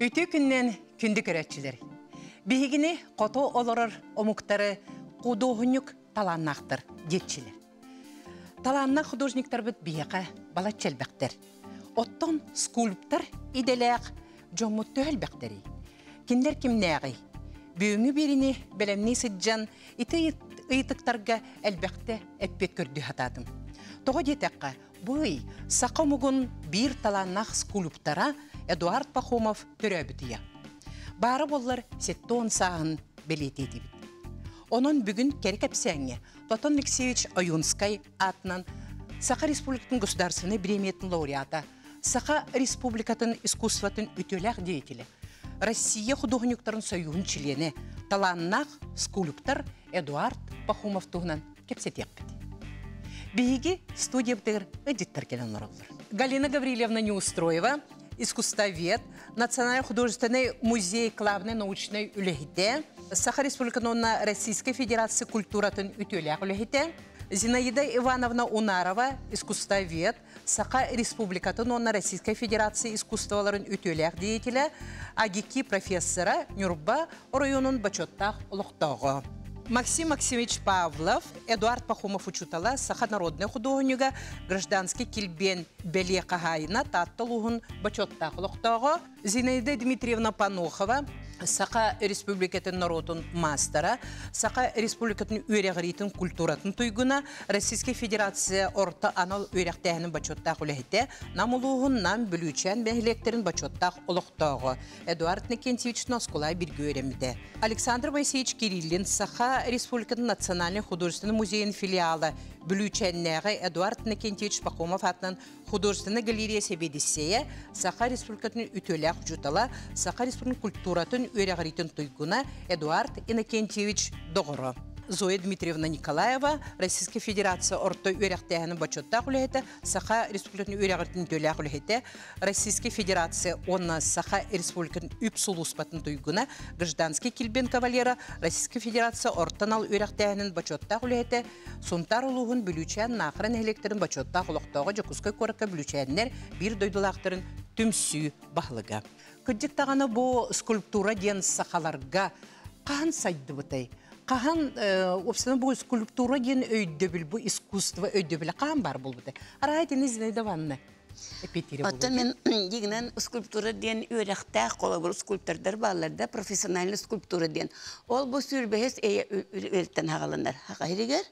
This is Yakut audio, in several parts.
Үтүө күннэн күндү көрөөччүлэр! Биһигини хоту олорор омуктары худуоһунньук талааннаахтар диэччилэр. Талааннаах художниктарбыт биһиэхэ балачча элбэхтэр. Оттон скульптор идэлээх дьоммут төһө элбэхтэрий? Кинилэр кимнээҕий? Бүгүҥҥү биэриини бэлэмнии сылдьан ити ыйытыктарга элбэхтэ эппиэт көрдүү сатаатым. Тоҕо диэтэххэ, бу ый саха омугун биир талааннаах скульптора Эдуард Пахомов төрөөбүт ыйа. Баара буоллар 70 сааһын бэлиэтиэтибит. Онон бүгүн кэрэ кэпсээҥҥэ Платон Алексеевич Ойуунскай аатынан Саха Республикатын государственнай бириэмийэтин лауреата, Саха Республикатын искусствотын үтүөлээх деятелэ, Россия худуоһунньуктарын сойууһун чилиэнэ, талааннаах скульптор Эдуард Пахомов туһунан кэпсэтиэхпит. Биһиги студиябытыгар ыдьыттар кэлэн олороллор. Галина Гаврильевна Неустроева, искусствовед, Национальный художественный музей главный научный үлэһитэ, Саха Республикатын уонна Российскай Федерация культуратын үтүөлээх үлэһитэ, Зинаида Ивановна Унарова, искусствовед, Саха Республикатын уонна Российскай Федерация искусстволарын үтүөлээх деятелэ, АГИКИ профессора, Ньурба оройуонун бочуоттаах олохтооҕо. Максим Максимович Павлов, Эдуард Пахомов учуутала, саха народнай худуоһунньуга, гражданский килбиэн бэлиэ хаһаайына, Таатта улууһун бочуоттаах олохтооҕо, Зинаида Дмитриевна Панохова, Саха Республикатын норуотун маастара, Саха Республикатын үөрэҕириитин культуратын туйгуна, Российскай Федерация орто анал үөрэхтээһинин бочуоттаах үлэһитэ, Нам улууһун Нам Бүлүүчээн нэһилиэктэрин бочуоттаах олохтооҕо Эдуард Иннокентьевич Носкулай бииргэ үөрэммитэ. Александр Моисеевич Кириллин Саха Республикатын Национальнай художественнай музейын филиала Бүлүүчээннээҕи Эдуард Иннокентьевич Пахомов аатынан художественнай галерея сэбиэдиссэйэ, Саха Республикатын үтүөлээх учуутала, Саха Республикатын культуратын үөрэҕириитин туйгуна Эдуард Иннокентьевич доҕоро. Зоя Дмитриевна Николаева, Российскай Федерация орто үөрэхтээһинин бочуоттаах үлэһитэ, Саха Республикатын үөрэҕириитин үтүөлээх үлэһитэ, Российскай Федерация уонна Саха Республикатын үп сулууспатын туйгуна, гражданский килбиэн кавалера, Российскай Федерация орто анал үөрэхтээһинин бочуоттаах үлэһитэ, Сунтаар улууһун Бүлүүчээн Наахара нэһилиэктэрин бочуоттаах олохтооҕо Дьокуускай куоракка бүлүүчээннэр биир дойдулаахтарын түмсүү баһылыга. Кырдьык даҕаны бу скульптура диэн сахаларга хаһан сайдыбытай? Хаһан, уопсайынан бу скульптура диэн өйдөбүл, бу искусство өйдөбүлэ хаһан баар буолбутай? Арааһа итини Зинаида Ивановна эпиэтиирэ Оттон мин дигинэн скульптура диэн үөрэхтээх холобур скульптордар бааллар да профессиональный скульптура диэн. Ол бу сүүрбэһис үйэлтэн хаҕаланар хаха иһигэр.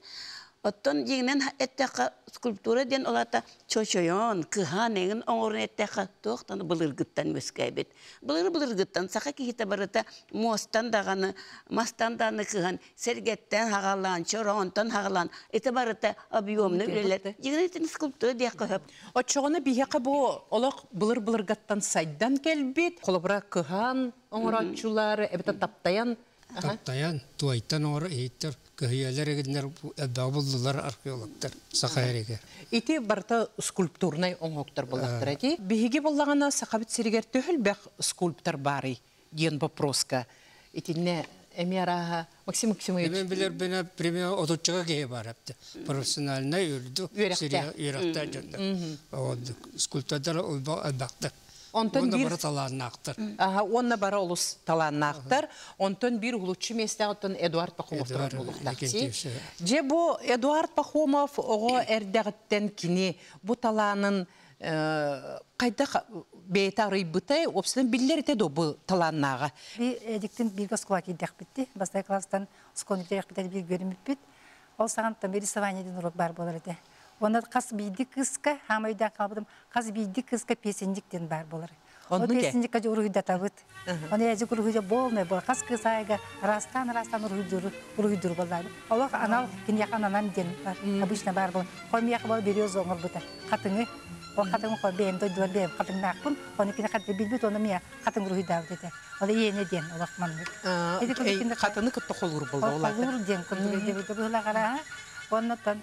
Оттон дьиҥинэн эттэххэ скульптура диэн ол аата чочойон, кыһан эҥин оҥорон эттэххэ туох даҕаны былыргыттан үөскээбит. Былыр-былыргыттан саха киһитэ барыта муостан даҕаны, мастан даҕаны кыһан сэргэттэн хаҕалаан, чороонтон хаҕалаан, ити барыта объемный үлэлэр. Дьиҥинэн итини скульптура диэххэ сөп. Оччоҕуна биһиэхэ бу олох былыр-былыргаттан сайдан кэлбит, холобура кыһан оҥорооччулар, эбэтэр таптайан Таптайан, туойтан оҥоро иһиттэр, көһүйэлэр эгиннэр элбэҕи буллулар археологтар саха эригэр. Ити барыта скульптурнай оҥоһуктар буоллахтара дии. Биһиги буоллаҕына Сахабыт сиригэр төһө элбэх скульптор баарый диэн вопроска итиннэ эмиэ арааһа Максим Максимович Мен билэрбинэ примерно отуччака киһи бар эбит. Профессиональнай үрдүк үөрэхтээх. үөрэхтээх дьоннор. Оннук скульптордар элбэхтэр. Онтон Уонна биир бары талааннаахтар. Аха, уонна бары олус талааннаахтар. Онтон биир уһулуччу миэстэҕэ оттон Эдуард Пахомов турар Эдуард буолуохтаах. Иннокентьевич. Дьэ бу Эдуард Пахомов оҕо эрдэҕиттэн кини бу талаанын хайдах бэйэтэ арыйбытай, уопсайынан биллэр этэ дуо бу талааннааҕа? Би эдиктин бииргэ оскуола киирдэхпитти. Бастакы класстан оскуоланы бүтэрээхпитэ биир үөрэммиппит. Ол саҕантан рисование диэн уруок баар буолар этэ. Уонна хас биирдии кыыска, хаама өйдөөн хаалбытым, хас биирдии кыыска песенник диэн баар буолар. Ол Оннук ээ. песенникка уруһуйдатабыт. Оны эдик уруһуйда полный буолар. Хас кыыс аайга араастаан-араастаан уруһуйдуур уруһуйдуур буоллаабыт. Олох анал киниэхэ ананан диэн бар, обычно баар буолар. Хомиэхэ бол береза оҥорбута. Хатыҥы. Ол хатыҥы хо бэйэм дойдубар бэйэм хатыҥнаахпын. Оны кини хатыҥы билбит, оны миэ хатыҥ уруһуйдаабыт этэ. Ол иэнэ диэн олох маннык. Ити курдук кини Хатыны кытта холуур буолла ол аата. Холуур диэн курдук өйдөбүлгэ быһыылаах арааһа. Оннуттан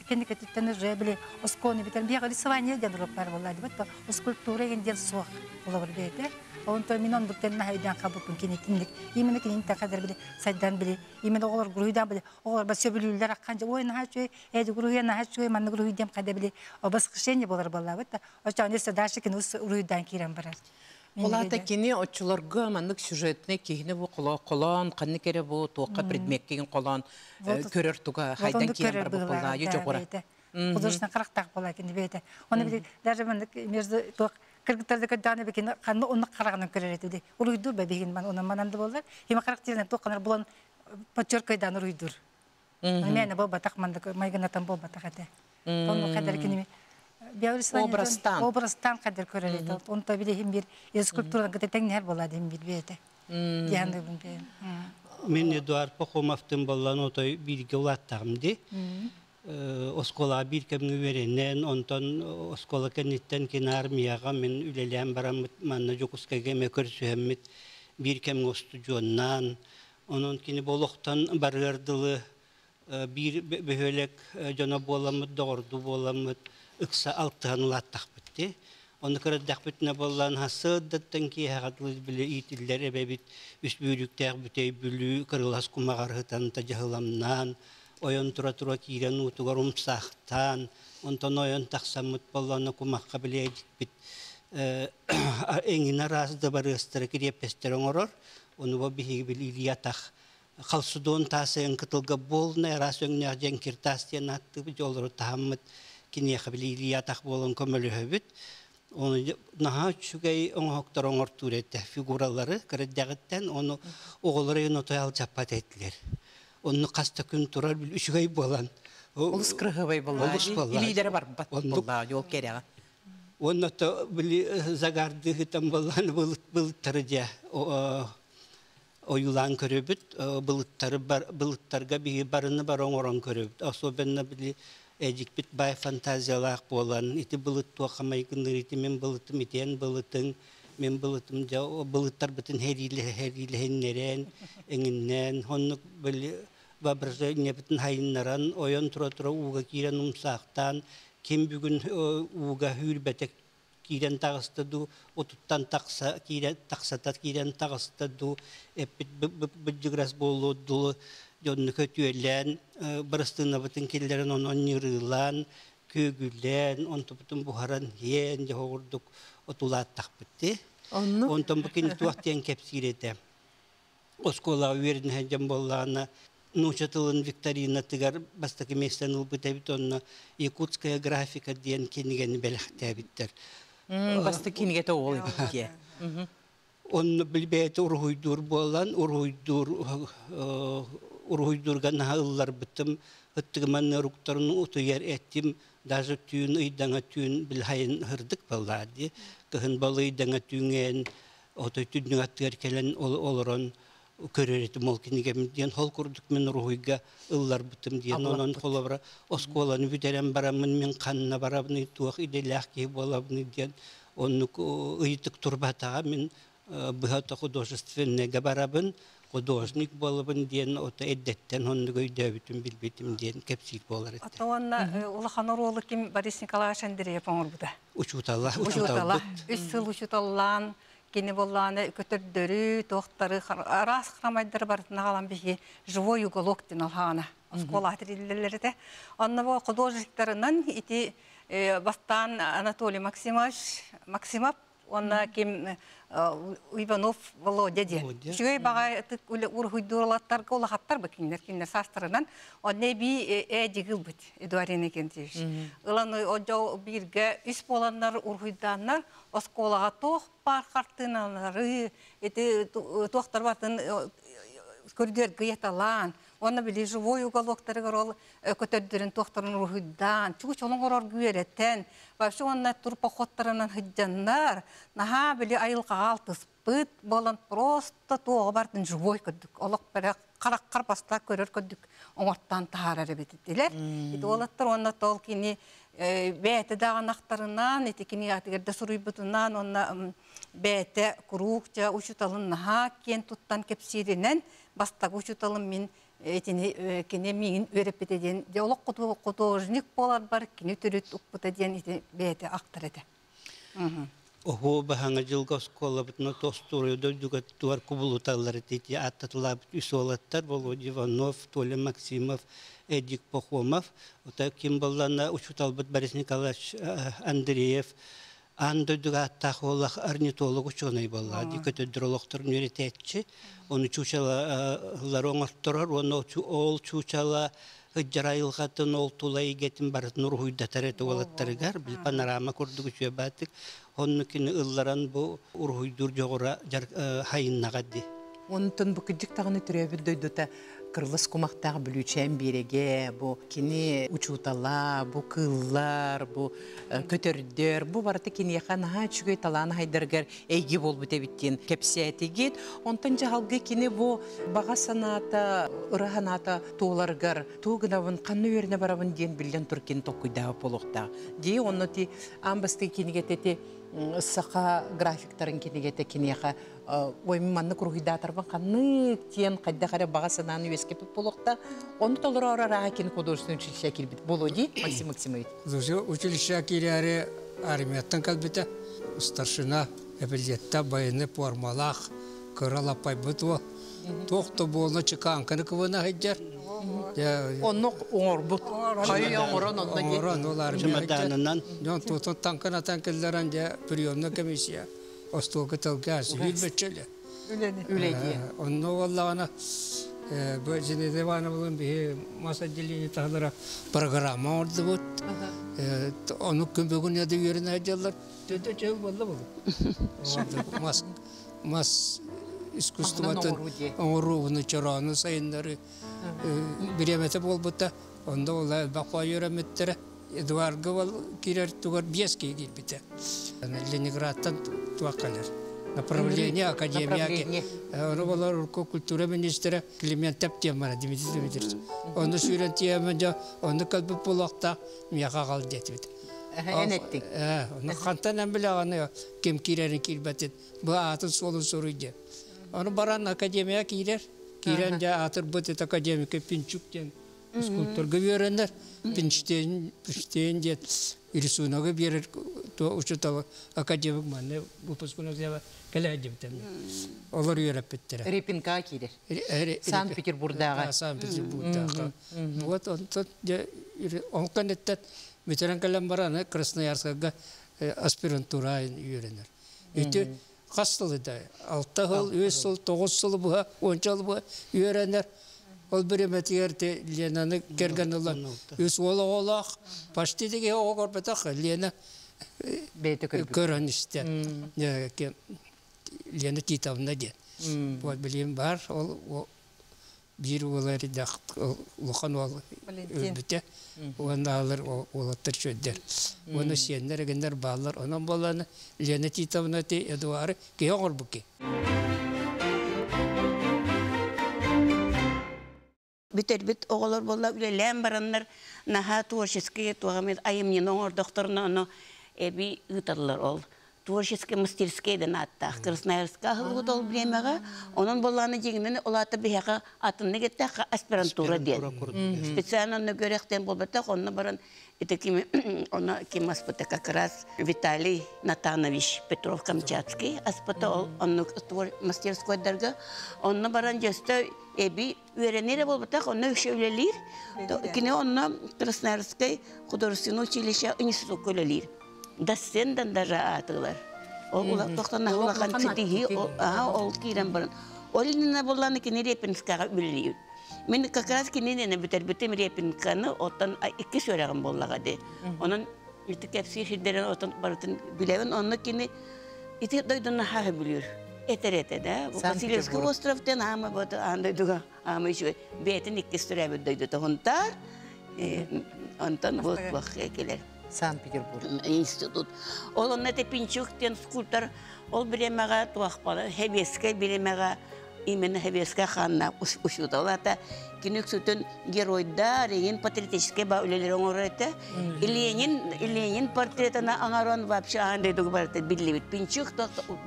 кэнникэтиттэн уже били оскуоланы бүтэн биэҕэ рисование диэн уруок баар буолла дибит скульптура диэн суох олобор бэйэтэ. Онтон мин оннуктан наһаа өйдөөн хаалбыппын кини кинилик именно кинини такадар били сайдан били именно оҕолор гуруйдаан били оҕолор бас сөбүлүүллэр акхан ой наһаа үчүгэй эди гуруйа наһаа үчүгэй маннык уруһуйдам хайда били восхищение болар буоллаабыт да очоон өссө дальше кини уруйдаан киирэн барар. Ол аата кини оччолорго маннык сюжетнай киһини бу холоон ханнык эрэ бу туохха предмеккин холоон көрөр туга хайдан киирэн барбыт буоллаа дьоҕура. Художественный харахтаах буолаа кини бэйэтэ. Оны били даже маннык между туох кыргыттарды көрдөҕүнэ бикини ханна оннук хараҕынан көрөр этэ. Уруйдуур ба биһигин ман онон манан да буоллар. Хима характерынан туох ханар булан подчеркайдаан уруйдуур. Мээнэ буолбатах маннык майгынатан буолбатах этэ. Онну хадar кини образтан образтан хадar көрөр этэ. Онто билиһин бир скульптураны кытта тэҥнэһэр буолаа диэн бир бэйэтэ. Диэн бэйэм. Мин Эдуард Пахомовтын боллан отой бииргэ улааттаҕым ди. Оскуолаҕа биир кэмҥэ үөрэнэн, онтон оскуола кэнниттэн кини армияҕа мин үлэлээн бараммыт манна Дьокуускайга эмэ көрсүһэммит биир кэмҥэ устудьуоннаан, онон кини бу олохтон барыар дылы биир бөһүөлэк дьоно буоламмыт, доҕордуу буоламмыт ыкса алтыһан улааттахпыт дии. Ону көрөрдөхпүтүнэ буоллаан сарсыардаттан киэһэҕэ дылы били иитиллэр эбэбит үс бүүрүктээх бүтэй Бүлүү кырылас кумаҕар сытан тадьаһыламнаан, ойон тура-тура киирэн уутугар умсаахтаан, онтон ойон тахсаммыт буоллаҕына кумахха били эдьикпит эҥин араас дыбарыастары, кириэппэстэри оҥорор. Ону бу биһиги били илии атах халсудуон таасайын кытылга буолунай араас өҥнөөх дьэҥкир таас диэн ааттыыбыт дьоллору таһаммыт киниэхэ били илии атах буолан көмөлөһөбүт. Ону наһаа үчүгэй оҥоһуктар оҥортуур этэ фигуралары кырдьаҕыттан ону оҕолор өйүн отой алдьаппат этилэр. Онну хас да күн турар үчүгэй буолан олус кырыһыбай буолла илиилэрэ барбат буолла ол кэрэҕэ. Уонна то били загардыһытан буоллаан былыттары дьэ ойуулаан көрөбүт былыттары былыттарга биһи барыны бары оҥорон көрөбүт. Особенно били эдьикпит баай фантазиялаах буолан ити былыт туохха майгынныыр ити мин былытым итиэн былытыҥ мин былытым дьэ былыттарбытын хэриилэһиннэрэн эҥиннээн оннук били воображениебытын хайыннаран ойон тура-тура ууга киирэн умсаахтаан ким бүгүн ууга үүрбэтэх киирэн таҕыста дуу, отуттан тахса киирэн тахсата киирэн таҕыста дуу, эппит быдьыгырас буолуо дуу, дьонну көтүөлээн, барыстыынабытын киллэрэн онон ньырыылаан, күөгүлээн, онтубутун буһаран иһэн дьэ курдук отулааттахпыт дии. Онтон бу кини туох диэн кэпсиир этэ. Оскуолаҕа үөрэнэ сылдьан буоллаҕына нуучча тылын викторинатыгар бастакы миэстэни ылбыт эбит онно «Якутская графика» диэн кинигэни бэлэхтээбиттэр. Бастакы кинигэтэ ол эбит дии. Онно бэйэтэ уруһуйдуур буолан, уруһуйдуур уруһуйдуурга наһаа ылларбытым, ыттыгыман ыруктарын утуйар этим, даже түүн ыйдаҥа түүн билһайын һырдык баллаа дии. Кыһын балы ыйдаҥа түүҥээн отой түннүк аттыгар кэлэн олорон көрөр этим ол кинигэм диэн ол курдук мин уруһуйга ылларбытым диэн онон холобура оскуоланы бүтэрэн бараммын мин ханна барабыный туох идэлээх киһи буолабыный диэн оннук ыйытык турбатаҕа мин быһата художественныйга барабын художник буолабын диэн ото эрдэттэн оннук өйдөөбүтүм билбитим диэн кэпсиир буолар этэ. Ото уонна улахан оруолу ким Борис Николаевич Андреев оҥорбута. Учуутала, учуутала. Үс сыл учууталлаан кини буоллааны көтөрдөрү, туохтары, араас харамайдары барытын аҕалан биһи живой уголок диэн алһаана оскуола тэриллэллэр этэ. Онно бу художниктарынан ити бастаан Анатолий Максимович Максимов уонна ким Иванов Володя диэн. Үчүгэй баҕайытык уруһуйдууралаттарга улахаттар бу кинилэр кинилэр саастарынан. Онно эбии эдик ылбыт Эдуард Иннокентьевич. Ылан одьо бииргэ үс буоланнар уруһуйдааннар оскуолаҕа туох баар хартыыналары ити туохтар батын көрдүөргө яталаан уонна били живой уголоктарыгар ол көтөрдөрүн туохтарын уруһуйдаан чугу чолоҥ ороргу үөрэтэн вообще уонна турпоходтарынан сыдьаннар наһаа били айылҕаҕа алтыспыт буолан просто туоҕа бардын живой көрдүк олох бэрэ хараххар баста көрөр көрдүк оҥортоон таһаарар эбит этилэр ити уолаттар уонна тол кини бэйэтэ даҕанахтарынан ити кини атыгар да суруйбутунан уонна бэйэтэ куруук дьэ учууталын наһаа киэн туттан кэпсииринэн бастакы учууталым мин итини кини миигин үөрэппитэ диэн дьэ олох художник буоларбар кини төрүт укпута диэн ити бэйэтэ ахтар этэ. Оһуо баһаҥа дьылга оскуолабытына тостуруйа дойдуга туар кубулуталлар ити ааттатылаабыт үс уолаттар Володя Иванов, Толя Максимов, Эдик Пахомов. Ота ким боллана учууталбыт Борис Николаевич Андреев. Аан дойдуга ааттаах уоллаах орнитолог учуонай буолла. Ди көтөддөр олохторун үөрэтээччи. Ону чуучалары оҥорторор уонна ол чуучала ыдьар айылҕатын, ол тула эйгэтин барытын уруһуйдатар этэ уолаттарыгар. Били панорама курдук үчүгэй баатык. Онну кини ылларан бу уруһуйдуур дьоҕура хайыннаҕа дии. Онтон бу кырдьык даҕаны төрөөбүт дойдута кырылас кумахтаах Бүлүүчээн биэрэгэ, бу кини учуутала, бу кыыллар, бу көтөрдөр, бу барыта киниэхэ наһаа үчүгэй талаан айдарыгар эйгэ буолбут эбит диэн кэпсээтигит. Онтон дьаһалга кини бу баҕа санаата, ыра санаата туоларыгар туу гынабын, ханна үөрэнэ барабын диэн биллэн тур кини толкуйдаабыт буолуохтаах. Дии онно ти аан бастакы кинигэтэ ти саха графиктарын кинигэтэ киниэхэ ой маннык уруһуйдаатарбын ханнык диэн хайдах эрэ баҕа санааны үөскэппит буолуохта. Ону толороору арааһа кини художественный училище киирбит буолуо дии Максим Максимович. Училище киирээри армияттан кэлбитэ. Старшина эпилиэтте военный формалаах кыра лаппайбыт уол. Туох да буолна чыкааҥканы кыбына сылдьар. Онно оҥорбут. Хайы оҥорон онно Оҥорон ол армия Чемоданынан. Дьон туотун таҥканатан киллэрэн дьэ приемная комиссия остуолга тылгаас үүрбэччэлэ. Үлэни. Үлэ диye. Онно буоллаҕына бу Зинаида Ивановна биһи мас отделение таһылара программа оҥордубут. Ону күн бүгүн яды үөрэнэ сылдьаллар. Төдө чөл буолла бу. Мас мас искусствотын оҥорууну чороону сайыннары бириэмэтэ буолбута. Онно ол элбэх үөрэммиттэрэ. Эдуардга ол киирэр тугар биэс киһи киирбитэ. Ленинградтан туох кэлэр. Направление академия. Ону болар урукку культура министрэ Климентов диэн бара Дмитрий Дмитриевич. Ону сүүрэн тиэмэн дьэ ону кэлбит буолуохтаах миэхэ аҕал диэтибит. Эн эттиҥ. Ону хантан эн билэҕин ким киирэрин киирбэтин бу аатын суолун суруй диэн. Ону баран академия киирэр. Киирэн дьэ аатырбыт это академика Пинчук диэн скульпторга үөрэнэр. Пинштейн, Пинштейн диэн рисуногы биэрэр учуутал академик манна выпускной кэлэ сылдьыбыта. Олор үөрэппиттэрэ. Репинка киирэр. Санкт-Петербурдааҕа. Санкт-Петербурдааҕа. Вот онтон дьэ ол кэнниттэн бүтэрэн кэлэн баран Красноярскайга аспирантура үөрэнэр. Ити хас сыл этэ? Алта сыл, үс сыл, тоҕус сыл быһа, уонча сыл быһа үөрэнэр. Ол бириэмэтигэр те Ленаны кэргэн ылан үс уол оҕолоох, почти киһи оҕо көрбөтөх Лена Бэйэтэ көрбүт. Көрөн истэ. Лена Титовна диэн. Вот билим бар, ол биир уола эрдэх улахан уол өлбүтэ. Уонна алар уолаттар чөддер. Уонна сиэннэр эгиннэр бааллар. Онон буолланы Лена Титовна ти Эдуары киһи оҥорбуки. Бүтэрбит оҕолор буолла үлэлээн бараннар наһаа творческий туох айымньыны оҥордохторуна ону эби ыыталлар ол творческий мастерская дэн ааттаах Красноярска аһыллыбыт ол бириэмэҕэ онон буоллааны дьиҥинэн ол аата биһиэхэ атыннык эттэххэ аспирантура диэн специально онно көрөхтөн буолбатах онно баран ити ким оно ким аспыта как раз Виталий Натанович Петров Камчатский аспыта ол оннук мастерскойдарга онно баран дьөстө эби үөрэнэр буолбатах, онно үксэ үлэлиир. Кини онно Красноярскай художественное училище институтка үлэлиир. Доцентан даже аатылар. Ол тохтон улахан ситиһии ол киирэн баран. Ол иннинэ булланы кини Репинскаҕа үлэлиир. Мин как раз кинини бүтэрбитим Репинканы оттон иккис үөрэҕим буоллаҕа дии. Онон ити кэпсиир сирдэрин отон барытын билэбин. Онно кини ити дойдуну хаһы билир. Этер этэ да. Васильевский остров тен аама бот аан дойдуга аама үчүгэй. Бэйэтин иккис төрөөбүт дойдута Хунтаар. Онтон вот кэлэр. Санкт-Петербург. Институт. Ол онно Пинчук диэн скульптор ол бириэмэҕэ туохпала Хебескэй бириэмэҕэ именно Хебескэй хааннаах учуутал ата кини үксүтүн геройдар егин патриотическай ба үлэлэри оҥорор этэ. Ленин Ленин портретына оҥорон вообще аан дойдуга барыта биллибит. Пинчук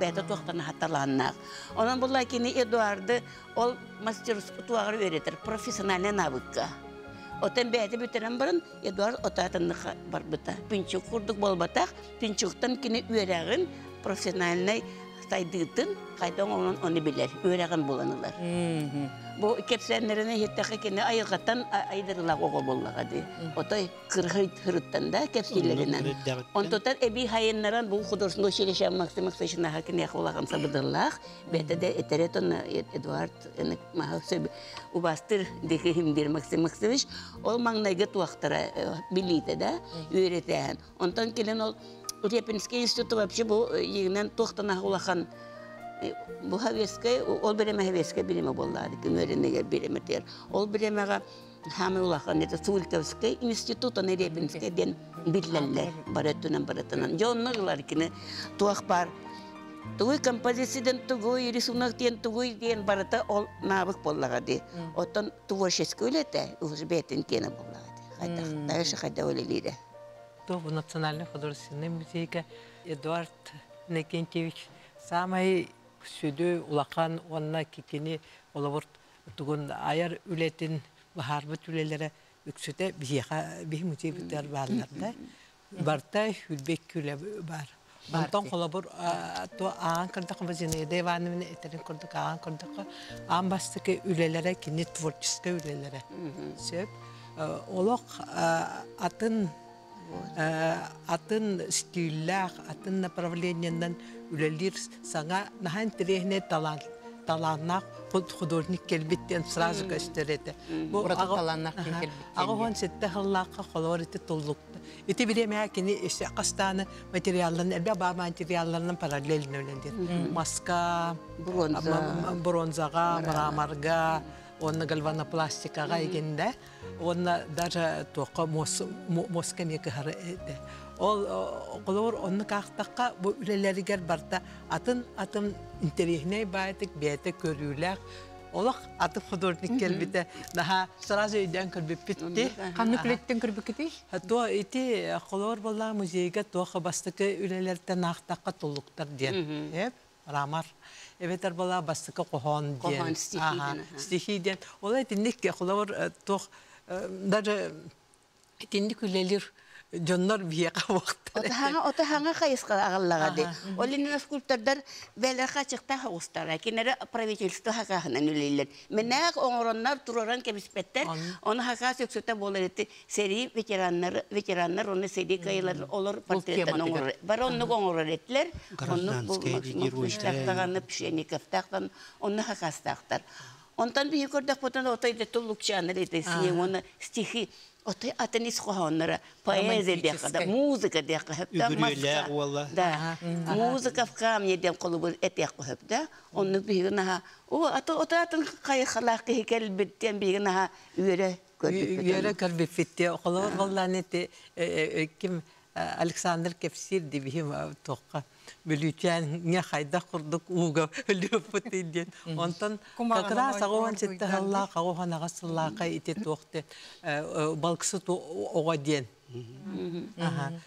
бэйэтэ туохтан хаталааннаах. Онон була кини Эдуарды ол мастерскую туаҕар үөрэтэр профессиональный навыкка. Отон бэйэтэ бүтэрэн баран Эдуард отаатынныха барбыта. Пинчук курдук буолбатах. Пинчуктан кини үөрэҕин профессиональный Сайдыытын хайда оҥорон ону билэр, үөрэҕин булан ылар. Бу кэпсээннэрин иһиттэххэ кини айылҕаттан айдарылаах оҕо буоллаҕа дии. Отой кырыһыттан да кэпсииллэринэн. Онтотон эбии хайыннаран бу художественное училище Максим Максимович наһаа киниэхэ улахан сабыдыллаах. Бэйэтэ да этэрэ тон Эдуард маһа сөб убастыр дикихим диир Максим Максимович. Ол маҥнайгы туохтара билиитэ да үөрэтээһин. Онтон кэлин ол Репинский институт вообще бу иигинэн туохтан улахан бу Хавескай ол бириэмэ Хавескай бириэмэ буоллаады күн бириэмэтигэр. Ол бириэмэҕэ хаамай улахан это Суриковскай институт аны Репинскэй диэн биллэллэр бары өттүнэн барытынан. Дьэ онно ылар кини туох баар тугуй композицияден тугуй рисунок диэн тугуй диэн барыта ол навык буоллаҕа дии. Оттон творческий үлэтэ уже бэйэтин киэнэ буоллаҕа дии. Хайдах дальше хайда үлэлиирэ. В Национальный художественный музейга Эдуард Иннокентьевич самай сүдү улахан уонна кикини олобур тугун айар үлэтин баһаарбыт үлэлэрэ үксүтэ биһиэхэ биһи музейбытыгар бааллар да барта хүлбек күлэ бар. Онтон холобур то аан көрдөххө Зинаида Ивановна этерин курдук аан көрдөххө аан бастакы үлэлэрэ кини творческай үлэлэрэ сөп олох атын атын стиллээх, атын направлениенан үлэлиир саҥа наһаа интэриэһинэй талант талааннаах художник кэлбит диэн сразу көстөр этэ. Бу талааннаах кэлбит. Аҕа 17 сыллаахха холоор ити туллукта. Ити бириэмэ кини хастааны материалларын элбэх баа материалларынан параллельно үлэлиир. Маска, бронзаҕа, мраморга, уонна гальванопластикаҕа игинде уонна даже туохха муоска эмиэ кыһары этэ. Ол холобур оннук аахтахха бу үлэлэригэр барта атын атын интэриэһинэй баайтык бэйэтэ көрүүлээх олох атын художник кэлбитэ наһаа сразу өйдөөн көрбүппүт. Ханнык үлэттэн көрбүккүтүй? То ити холобур буолла музейга туох бастакы үлэлэртэн аахтахха туллуктар диэн. Рамар. Эбэтэр була бастакы хоһоон диэн. Стихи диэн. Ол итинник холобур туох даже итинник үлэлир дьоннор биһиэхэ буохтар. Ото хаҥа хайысха аҕаллаҕа ди. Ол иннинэ скульптордар бэлэр хачыктаах оҕустара. Кинere правительство хакаһынан үлэлилэр. Менээх оҥороннор тураран кэбиспэттэр. Оны хакаас өксөтө буолар ити сэрии ветераннар ветераннар оны сэрии кайылар олор портреттен оҥорор. Бары оннук оҥорор этилер. Оннук бу Максимовтаахтаҕаны Пшениковтаахтан онну хакаастаахтар. Онтон биһи көрдөхпүтүнэ отой да туллукчааннар ити уонна стихи отой атын ис хоһоонноро поэзия диэххэ да музыка диэххэ хөптө уола да музыка в камне диэн холобур этиэххэ хөптө оннук биһиги наһаа о ато ото атын хайыхалаах киһи кэлбит диэн биһиги наһаа үөрэ көрбүппүт үөрэ көрбүппүт холобур боллаан ити ким Александр кэпсиир дибиһим туохха бүлүүчээн хайдах курдук ууга өлүөппүт диэн. Онтон как раз аҕуһан сетте сыллаах, аҕуһан аҕас сыллаахха ити туохты балксыт оҕо диэн.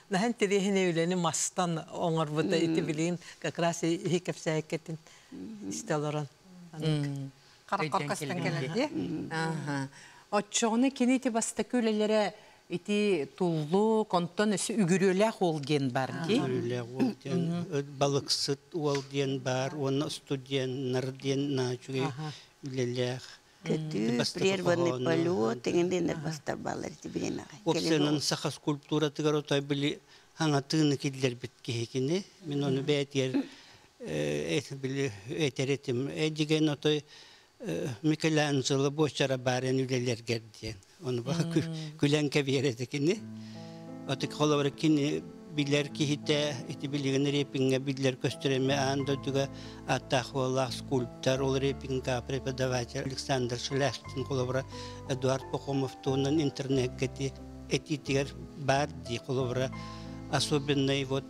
Наһан тириэһине үлэни мастан оҥорбута ити билигин как раз иһи кэпсээккетин истэ олорон. Караккастан кэлэрди. Оччоҕуна кини ити бастакы үлэлэрэ ити туллук, онтон өссө үгүрүөлээх уол диэн бар ди. Үгүрүөлээх уол диэн, балыксыт уол диэн бар, уонна студеннар диэн наачугай үлэлээх. Көтүү, прерванный полет, дегендер бастар балар ити биремеҕе. Опсенын саха скульптуратыгар отой били хаҥатыыны киллэрбит киһикини. Мин ону бээтиэр били этеретим. Эдиген отой Микеланджело буочара барен үлэлергер диэн. Оны күлэн кэбиэретикини. Отик холобура кини билер киһите ити билигин репинге билер көстүреме аан дойдуга аттаах уоллаах скульптор ол репинга преподаватель Александр Шеляхтин холобура Эдуард Пахомов туһунан интернетке этитигэр бар ди холобура особенной вот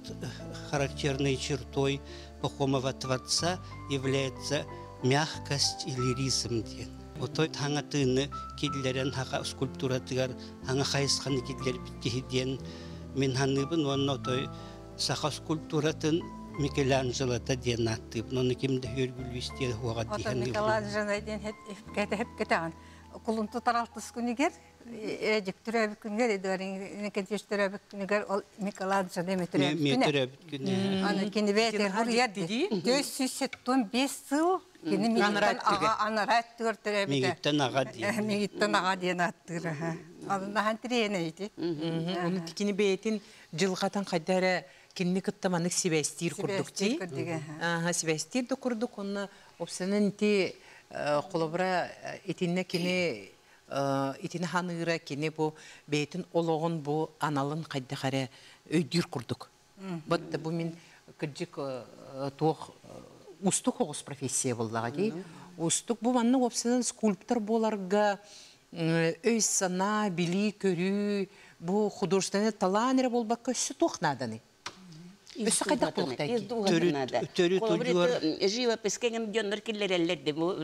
характерной чертой Пахомова творца является мягкость и лиризм диэн. Отой хаҥа тыыны киллэрэн хаха скульптуратыгар хаҥа хайысханы киллэрбит киһи диэн мин ханыыбын уонна отой саха скульптуратын Микеланджелота диэн ааттыыбын. Оны ким да хүргүлүүс диэн хуаҕа Ото Микеланджело диэн хепкете хепкетеан. Кулунту таралтыс күнигер Эдик түрөбүк күнгер Эдуарин кентиш түрөбүк күнгер ол Микеланджело эме түрөбүк күнэ. Түрөбүт күнэ. Аны кини бэйэтэ хуруйар ди. 475 сыл кини мигиттен ага анарат түгөр төрөбүтэ. Мигиттен ага диэн. Мигиттен ага диэн аттыыр. Аны тириэне ити. Оны тикини бэйэтин жылгатан хайдара кинни кытта манык сибэстиир курдук ти. Аха, сибэстиир да курдук, онна опсанан ти холобура итинне кини итини ханыыра кини бу бэйэтин ологун бу аналын хайдахаре өйдүүр курдук. Бот бу мин кыджык туох устук оҕус профессия буллаҕа ди. Устук бу манны опсанан скульптор боларга өй сана, били көрүү, бу художественный талант эрэ болбакка өссө туох нааданы. Өссө хайдах булуктайки? Төрүт Живопись кеңем дьоннор киллереллер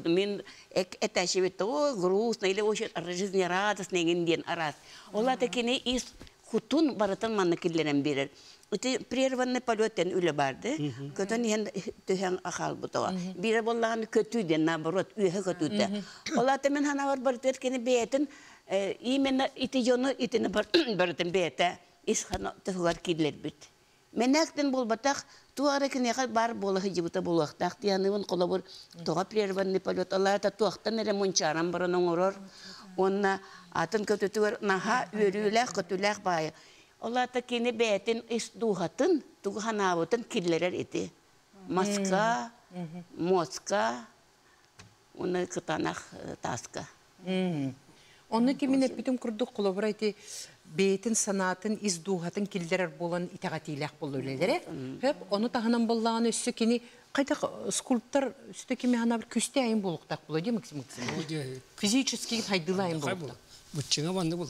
мин эташибит о грустно или очень жизнерадостный диэн арас. Ола кини ис хутун барытын манна киллерен берер. Ити прерванный полеттен үле барды. Көтөн иһен төһөн ахал бутава. Бире боллаган көтүүден наоборот үйе көтүүдө. Ола мен хана бар бар кини бээтин именно ити жону итини барытын бээтэ ис хана төһүгэр киллер бит. Менәктен болбатах туара кинеха бар бола хижибута булуактах тияныбын колобур тога прерванный полет алата туактан эре мунчаран баран оңорор. Онна атын көтөтүгөр наха өрүүлэх көтүлэх бая. Олата кини бээтин ис дуухатын тугу ханаабытын киллерер ити. Маска, моска, уны кытанах таска. Онны кимин эппитим курдук холобура ити бэйтин санаатын из дуухатын киллерер болан итагатилях болу үлелере. Хөп оны тахынан боллаган өссө кини кайда скульптор үстө кими хана бир күстө айын болуктак болу ди Максим Максимович. Физически хайдылайын болуктак. Бутчыңа банды бол.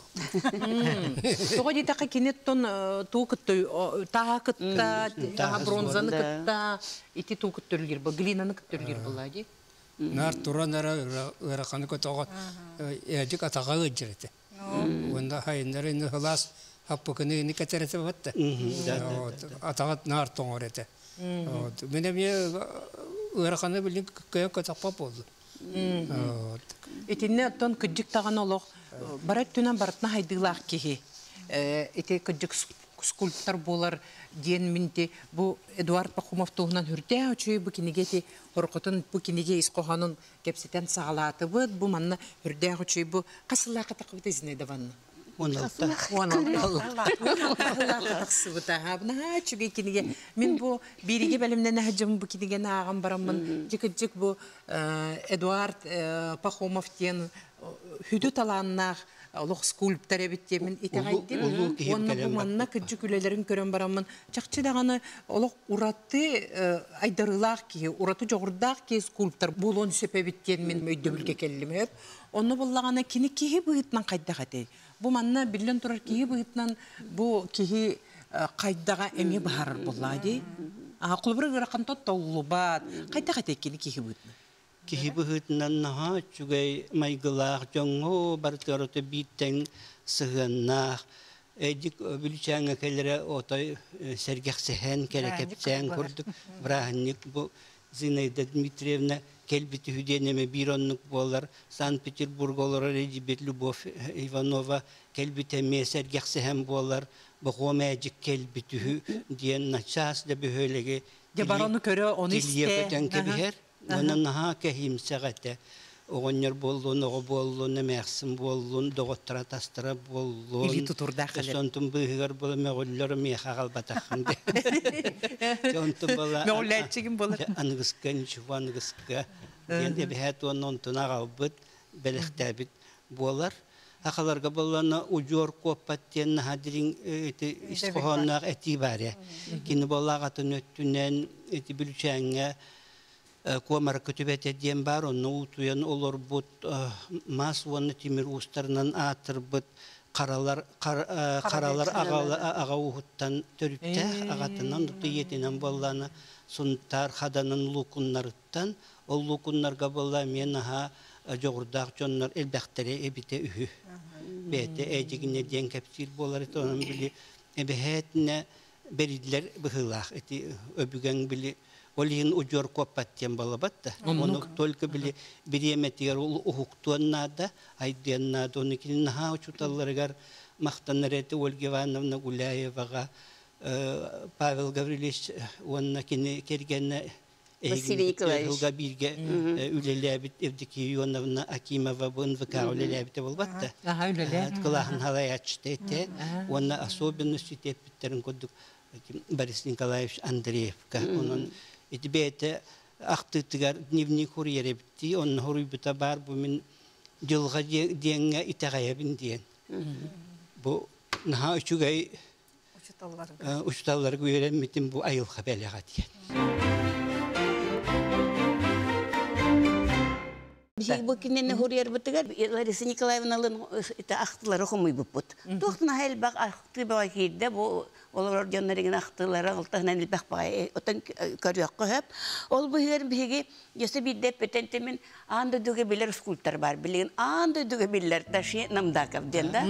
Того ди така кинеттон туу кытты таа кытта, таа бронзаны кытта, ити туу кыттыргир бу, глинаны кыттыргир була ди. Нар туран ара ыраканы көтөгө эжик атага ыжырete. Онда хайыннары ини хылас хаппыкыны ини кетерете батта. Атага нар тоңорете. Мене ме ыраканы билин көйө көтөкпа болду. Итинне оттон кыджык таган олох барат түнен барытна хайдылаах киһи. Ити кыджык скульптор болар диэн минти бу Эдуард Пахомов туһунан хүрдээ үчүй бу кинигети хоркотун бу киниге ис кохонун кепсетен сагалаатыбыт бу манна хүрдээ үчүй бу касыллаaka такыбыт изне даванна. 16. Тахсыбыта хабна чүгей киниге мин бу бириге белимнен хаҗым бу киниге наагам бараммын жик бу Эдуард Пахомов диэн хүдү талааннаах олох скульптор эбит мен итагайдым. Онна бу манна кыджы күлелерин көрөн бараммын. Чакчы даганы олох ураты айдарылаах ки, ураты жогурдаах ки скульптор булон сөпөбит мен өйдөбүлге келлим хөп. Онну буллаганы кини киһи быытынан кайдах этей. Бу манна биллен турар киһи быытынан бу киһи кайдага эми бахарар булла ди. А кулбур гыракан толлубат. Кайдах этей кини киһи быытынан. Киһи быһыытынан наһаа үчүгэй майгылаах дьоҥҥо барытыгар бииттэн сыһыаннаах эдик бүлүчээҥҥэ кэлэрэ отой сэргэхсэһэн кэрэкэпсээн курдук бырааһынньык бу Зинаида Дмитриевна келбити хүдиэнеме биир оннук буолар Санкт-Петербург олорор эдибит Любовь Иванова келбите эмиэ сэргэхсэһэн буолар бохуом ээдьик келбитүһү диэн начаас да бөһүөлэги Де барону көрө оны исте. көтөн кэбиһэр. Онон наһаа кэһиимсэҕэтэ. Оҕонньор буоллун, оҕо буоллун, эмээхсин буоллун, доҕоттора тастара буоллун. Или тутурдаах халер. Сонтун быыһыгар буола мөҕүллэр миэхэ аҕалбатаххын де. Онтун буола Мөҕүллээччигин буолар. Аныгыска, ничего аныгыска. Диэн эбэһээт уонна онтун аҕалбыт, бэлэхтээбит буолар. Ахаларга боллана удьуор куоппат диэн наһаа дириҥ ити ис хоһоонноох этии баар. Кини буоллаҕатын өттүнэн ити бүлүчээҥҥэ куомара көтүбэтэ диэн бар, онно утуйан олорбут мас уонна тимир уустарынан аатырбыт каралар каралар ага уһуттан төрүттээх агатынан тиетинен боллана сунтар хаданын лукуннарыттан ол лукуннарга болла мен аха жогурдаах дьоннор элбэхтэре эбите үһү бээтэ эдигине диэн кэпсиир буолар онон били эбэһээтинэ беридлер быһыылаах эти өбүгэҥ били Ол иһин удьуор куоппат диэн буолабат да. Ону только били бириэмэтигэр уһуктуон наада, айдыан наада. Ону кини наһаа учууталларыгар махтанар этэ Ольга Ивановна Гуляеваҕа, Павел Гаврильевич уонна кини кэргэнэ Василий Николаевич. Бииргэ үлэлээбит Евдокия Ионовна Акимова бу НВК үлэлээбитэ буолбат да. Кылааһын халайааччыта этэ. Уонна особенно сүтеппиттерин курдук Борис Николаевич Андреевка. Онон ити бэйэтэ ахтыытыгар дневник хуруйар эбитти, онно хуруйбута бар бу мин дьылҕа диэҥҥэ итэҕэйэбин диэн. Бу наһаа үчүгэй учуталларга үөрэммитим бу айылҕа бэлэҕэ диэн. Биһиги бу кинини хуруйарбытыгар Лариса Николаевналын ахтылары хомуйбуппут. Туохтан элбэх ахты баҕа киирдэ бу олорор дьонноригин ахтылары алтаһынан элбэх баҕа отон көрүөххэ хөп. Ол быһыгар биһиги өссө биирдэ эппитен аан дойдуга билэр скульптор бар. Билигин аан дойдуга биллэр Даши Намдаков диэн да.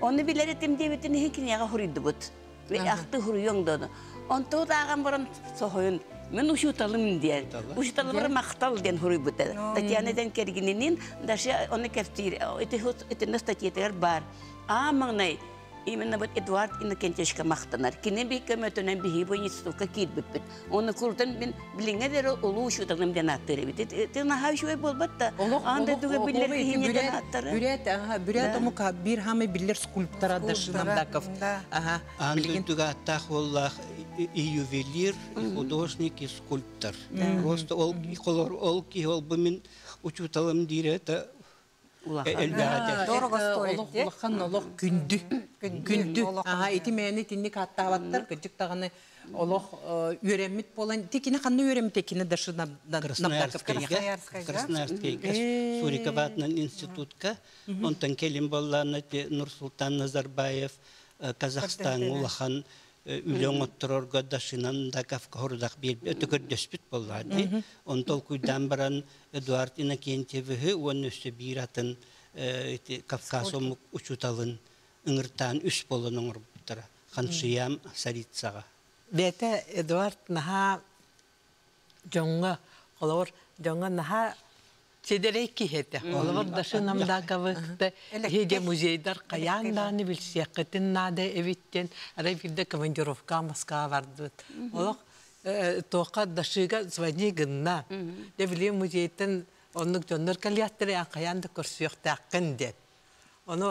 Оны билэр этим диэбитин иһин киниэҕэ хуруйдубут. Ахты хуруйуоҥ дону. Онтоо тааҕан баран соһойун мен учууталым диэн. Учууталымар махтал диэн хуруйбута. Татьяна ден кергининин даже оны кэптиир итинне статьятыгар бар. Аа маҥнай именно вот Эдуард Иннокентьевичка махтанар. Кини би көмөтөнөн биһи бу институтка киирбиппит. Оны куртан мин билиңе дere улуу учууталым диэн аттыр эбит. Ты наһаа үчүгэй буолбат да. Аан дойдуга биллэр киһини диэн аттары. Бүрээт, аха, бүрээт омук бир хамы биллэр скульптора Дашинамдаков. Аха. Аан дойдуга аттаах уоллаах и ювелир, и художник, и скульптор. Просто ол ол киһи ол бу мин учууталым диир это элбэҕэ. Дорого стоит. Олох улахан олох күндү. Күндү. Аха, ити мээни тинник аттаабаттар, кыдьык даҕаны олох үөрэммит буолан, тикини ханна үөрэммит экини Дашинамдаков. Красноярскайга Суриков аатынан институтка, онтон келин боллаана Нурсултан Назарбаев Казахстан улахан үлэ оҥотторорго Дашинамдаковка хорудах биир өтө көрдөспүт боллаати. Онтол куйдан баран Эдуард Иннокентьевиһы уонна өссө биир атын Кавказ омук учууталын ыҥыртаан үс болон оҥорбуттара. Ханшиям Сарицаҕа. Бэйэтэ Эдуард наһаа дьоҥҥо, холобур, дьоҥҥо наһаа сиэдэрэй киһи этэ. Холобур, Даши Намдаковы хиде музейдар хайаан дааны билсиэххитин наада эбиттен, арай бирде командировка Москва бардыбыт. Олох туохха Дашига звони гынна. Дэ били музейтен оннук дьоннор кэлиэхтэрэ хайаан да көрсүөхтээххин диэн. Ону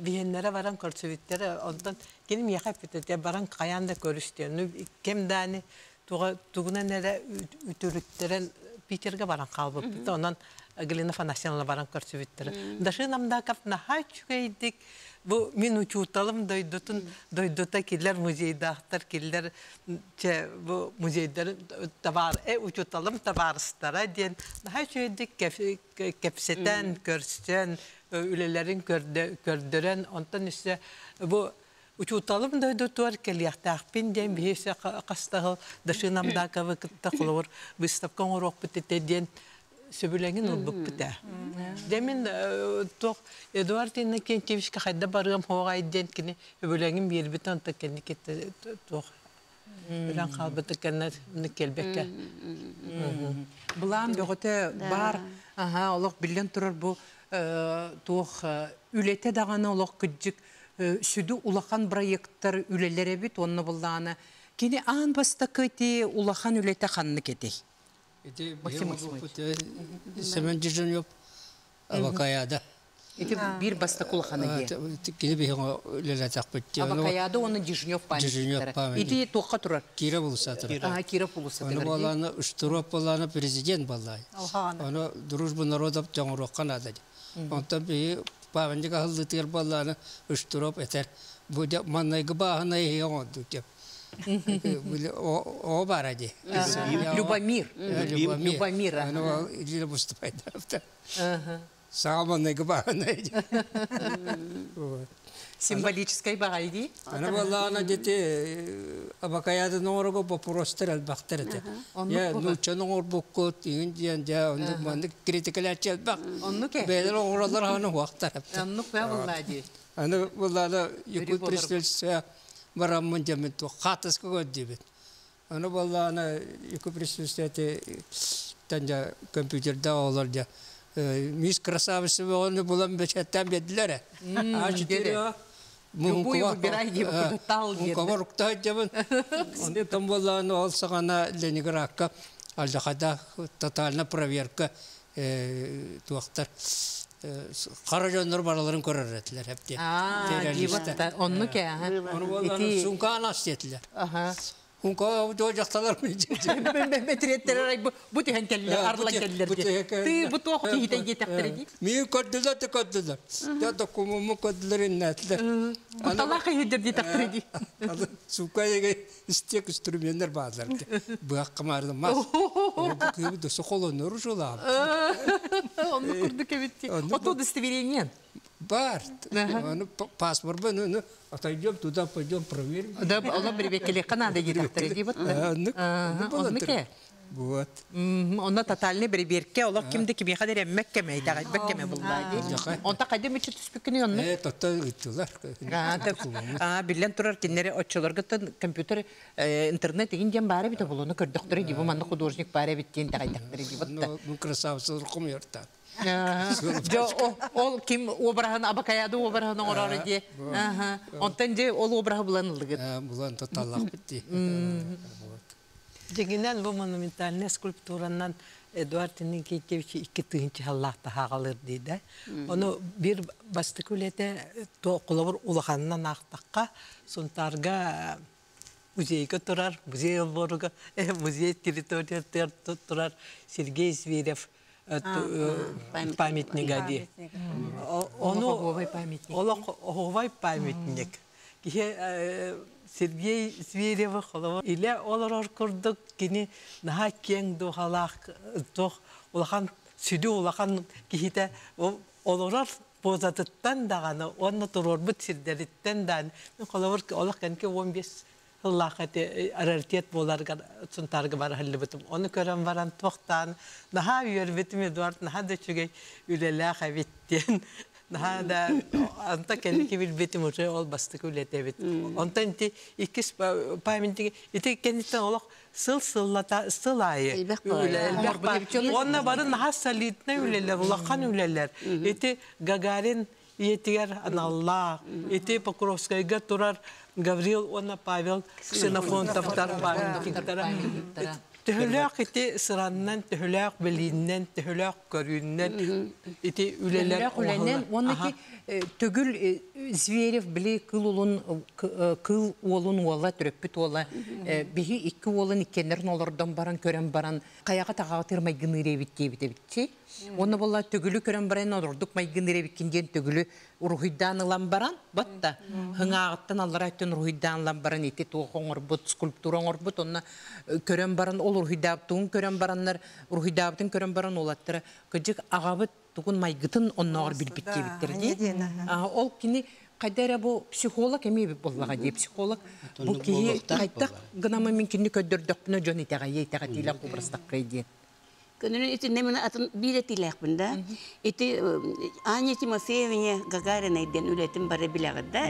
биһиэннэрэ баран көрсүбүттэрэ, онтон кини миэхэ эппитэ баран хайаан да көрүстүөн. Кем дааны тугунан эрэ үтүрүттэрэн Питерге баран хаалбыппыт. Онон Галина Афанасьевна баран көрсүбүттэрэ. Даши Намдаков наһаа үчүгэйдик бу мин учууталым дойдутун дойдута киллер музейдаахтар киллер че бу музейдар табар учууталым табаарыстара диэн наһаа үчүгэйдик кэпсэтэн көрсөн үлэлэрин көрдөрөн онтон өссө бу учууталым дойдутугар кэлиэхтээхпин диэн биһиэсэ хастаһыл Даши Намдаковы кытта холобур выставка оҥоруохпут этэ диэн сөбүлэҥин ылбыппыт ээ. Дьэ мин туох Эдуард Иннокентьевичка хайда барыам хоҕай диэн кини өбүлэҥин биэрбит онтон кэнники туох өлөн хаалбыт кэннэ кэлбэккэ. Былаан бөҕөтө бар, аха, олох биллэн турар бу туох үлэтэ даҕаны олох кыдьык сүдү улахан проекттар үлэлэр эбит, онно буллаана кини аан бастакы ти улахан үлэтэ ханнык этэй? Ити Максим Максимович. Семен Дежнев Абакаяда. Ити бир бастакы улаханы дии. Кини биһиги үлэлэтэхпит. Абакаяда оны Дежнев Дежнев памятниктара. Памятник. Ити туохха турар? Киров улусатыр. Ага, Киров улусатыгар Оны дии. боланы Уштуроп боланы президент боллай. Оны дружбу народов жоңуруққа нада. Онтон биһи памятник ахыллытыгар болланы Уштуроп этер. Бу маннайгы бааһына иһи деп. О бар ди. Любомир. Любомир. Любомир, ага. Оны иле выступает. Саға маннайгы бааһына иһи. Символическай бағай дии. Ана боллаана дети абакаяды ноорого вопростар элбахтар эте. Я нуча ноор буккут иин диэн жа оннук маннык критикалааччы элбах. Оннук э. Бэйэлэр оҕороллор хааны хуахтар. Оннук баа буллаа дии. Аны буллаана Өрүү якут болар. представительство бараммын жамын ту хатыска код дебит. Аны буоллаҕына үкү присутствие тэн компьютерда оҕолор дьэ мисс красавица бөҕөнү булан бэчээттээн биэрдилэр ээ. А четыре Любую выбирай диэбит курдук таал диэн. Мункабар укта сылдьабын. Онтон буоллаҕына ол саҕана Ленинградка алдьархайдаах тотальная проверка туохтар хара дьоннор бараларын көрөр этилэр эптиэн. Аа, диэбит оннук ээ. Ону буоллаҕына сумка ас диэтилэр. Хунка дьахталар Мэтириэттэр бу түһэн кэллэр, арлан кэллэр диye. Ты бу туох киһитэ диэтэхтэрэ дии. Миин көрдүлэр да көрдүлэр. Да докумуоммун көрдүлэр иннээтилэр. Куталаах иһидэр диэтэхтэрэ дии. Сука истек инструменттер баалар. Быакка марды мас. Бу кыыбы холоннору жулаам. Онну курдук эбитти. Ото удостоверение. Бар. Аны паспорт ну отойдем туда, пойдем проверим. Да, ола бирбеккеле канада диэтэхтэрэ дии бут. Оннук ээ. Вот. Онно тотальный бирберке олох кимде кимиэхэ да эрэммэк кэмэ, итэҕэйбэк кэмэ буллаа дии. Онто хайда мүччү түспүккүнүй онно? Э, тотто ыыттылар. Аа, биллэн турар кинилэри оччолоргуттан компьютер, интернет игин диэн баара эбитэ буолуону көрдөхтөрө дии, бу манна художник баара эбит диэн итэҕэйдэхтэрэ дии бутта. Ну, красавица хомуйартаан. Жо ол ким обраһын абакаяды обраһын оҥорор дии. Онтон дьэ ол обраһы булан ыллыгыт. Булан тоталлахпыт дии. Дьиҥинэн бу монументальнай скульптуранан Эдуард Иннокентьевич икки тыһыынча сыллаах таһааҕалыыр дии да. Ону биир бастакы үлэтэ холобур улаханынан аахтахха Сунтаарга музейга турар, музей олбуоруга, музей территориятыгар турар Сергей Зверев памятнига дии. Ону олох оһуобай памятник. Киһи Сергей Зверевы холобур илэ олорор курдук кини наһаа киэҥ дууһалаах туох улахан сүдү улахан киһитэ олорор позатыттан даҕаны уонна туруорбут сирдэриттэн даҕаны холобур олох кэнники 15 сыллаах эти раритет буоларгар Сунтаарга бара сылдьыбытым. Ону көрөн баран туохтаан наһаа үөрбүтүм Эдуард наһаа да үчүгэй үлэлээх эбит диэн наһаа да онто кэнники билбитим уже ол бастакы үлэтэ эбит. Онтон ити иккис памятник ити кэнниттэн олох сыл сыллата сыл аайы үлэ Уонна бары наһаа солидный үлэлэр, улахан үлэлэр. Ити Гагарин ийэтигэр аналлаах, ити Покровскайга турар Гаврил уонна Павел Ксенофонтовтар памятниктара. Төһөлөөх ити сыраннан, төһөлөөх билииннэн, төһөлөөх көрүүннэн ити үлэлэр үлэнэн уонна ки төгүл Зверев били кыл улун кыл уолун уола төрөппүт уола биһи икки уолун иккеннерин олордон баран көрөн баран хайаҕа таҕаҕытыр майгыныыр эбит диэбит эбитчи. Уонна буолла төгүлү көрөн баран ордук майгыныыр эбиккин диэн төгүлү уруһуйдаан ылан баран батта хыҥааҕыттан аллара өттүн уруһуйдаан ылан баран ити туох оҥорбут скульптура оҥорбут онно көрөн баран ол уруһуйдаабытын көрөн бараннар уруһуйдаабытын көрөн баран уолаттара кыдьык аҕабыт тугун майгытын оннооҕор билбит диэбиттэр дии. Ол кини хайда эрэ бу психолог эмиэ эбит буоллаҕа дии психолог бу киһи хайдах гынама мин кинини көрдөрдөхпүнэ дьон итэҕэйиэ итэҕэтиилээх образтаххай диэн. Көнүнүн итиннэ мин атын биир этиилээхпин да. Ити Аня Тимофеевна Гагарина диэн үлэтин бары билэҕит да.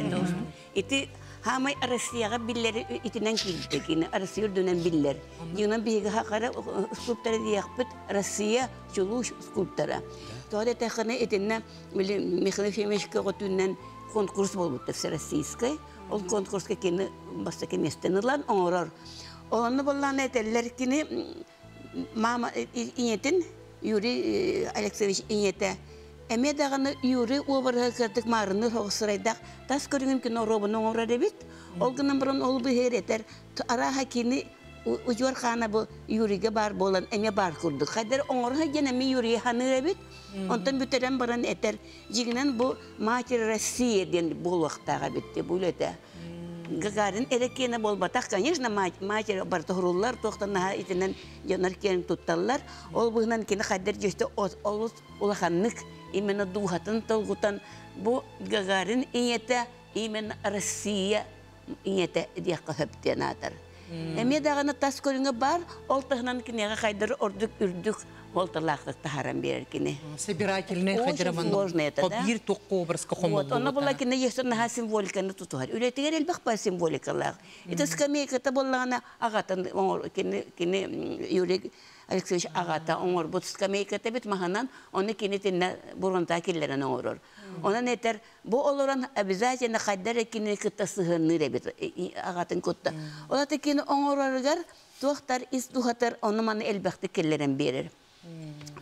Ити хаамай Россияҕа биллэр итинэн киирбитэ кини Россия үрдүнэн биллэр. Дьиҥинэн биһиги хакара скульптора диэхпит Россия чулуу скульптора. Тоҕо диэтэххинэ итиннэ били Михаил Ефимович көҕүтүүнэн конкурс буолбута всероссийскай. Ол конкурска кини бастакы миэстэни ылан оҥорор. Онно буоллаҕына этэллэр кини мама ийэтин Юрий Алексеевич ийэтэ эмиэ даҕаны Юрий уобараһы кырдык маарынныыр соҕус сырайдаах тас көрүҥүн кини оруобуна оҥорор эбит. Ол гынан баран ол быһыыр этэр арааһа кини удьуор хаана бу Юрийга баар буолан эмиэ баар курдук. Хайдар оҥоро диэн эмиэ Юрий ханыыр эбит. Онтон бүтэрэн баран этэр дьиҥинэн бу Матерь Россия диэн буолуохтаах эбит бу үлэтэ. Гагарин эрэ киэнэ буолбатах, конечно, матерь барыта уһуруллар, туохтан наһаа итинэн дьоннор киэн тутталлар. Ол быһынан кини хайдар дьөстө олус улаханнык именно дууһатын толгутан бу Гагарин ийэтэ именно Россия ийэтэ диэххэ сөп диэн аатар. Эмиэ даҕаны тас көрүҥэ бар, ол таһынан киниэхэ хайдар ордук үрдүк Холталаахтык таһааран биэрэр кини. Собирательный Очень хадьыраман сложно это, да? Биир туохха образка Вот, онно була хомуллубута. кини ехсен наһаа символиканы тутуһар. Үлэтигэр элбэх баар символикалаах. Ити скамейката буоллаҕына аҕатын оҥор кини кини Юрий Алексеевич аҕата оҥорбут скамейката бит маһынан, ону кини тиннэ бурунтаа киллэрэн оҥорор. Онон этэр, бу олорон обязательно хайда эрэ кинини кытта сыһыанныыр эбит аҕатын кытта. Ол ата кини оҥороругар туохтар ис духатар ону маны элбэхтик киллэрэн биэрэр.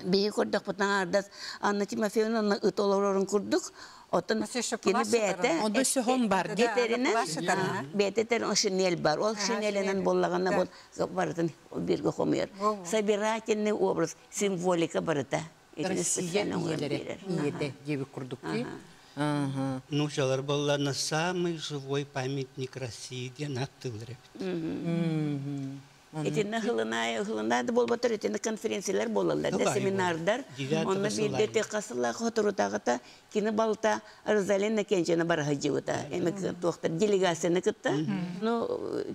Биһи көрдөхпүтүнэ аҥаардас Анна Тимофеевна ыт олорорун курдук, оттон кини бэйэтэ Онда сөһөн бар ди. этэринэн бэйэтэ этэрин шинель бар. Ол шинеленен буоллаҕына бу барытын бирге хомуйар. Собирательный образ, символика барыта. Итини Россия специально оҥорон ийэлэрэ биэрэр. ийэтэ диэбит курдук ди. Ага. Ну, была на самый живой памятник России, диэн ааттыыллар эбит. Итиннэ хылынай, хылынай да буолбатар, итиннэ конференциялар буолаллар, да Сылай семинардар. Девятого Онно биирдэ сылай. техасылаах хоторутааҕыта кини балта Розалина Кенчена бараһыдьыбыта. Эми туохтар делегацияны кытта. Ну,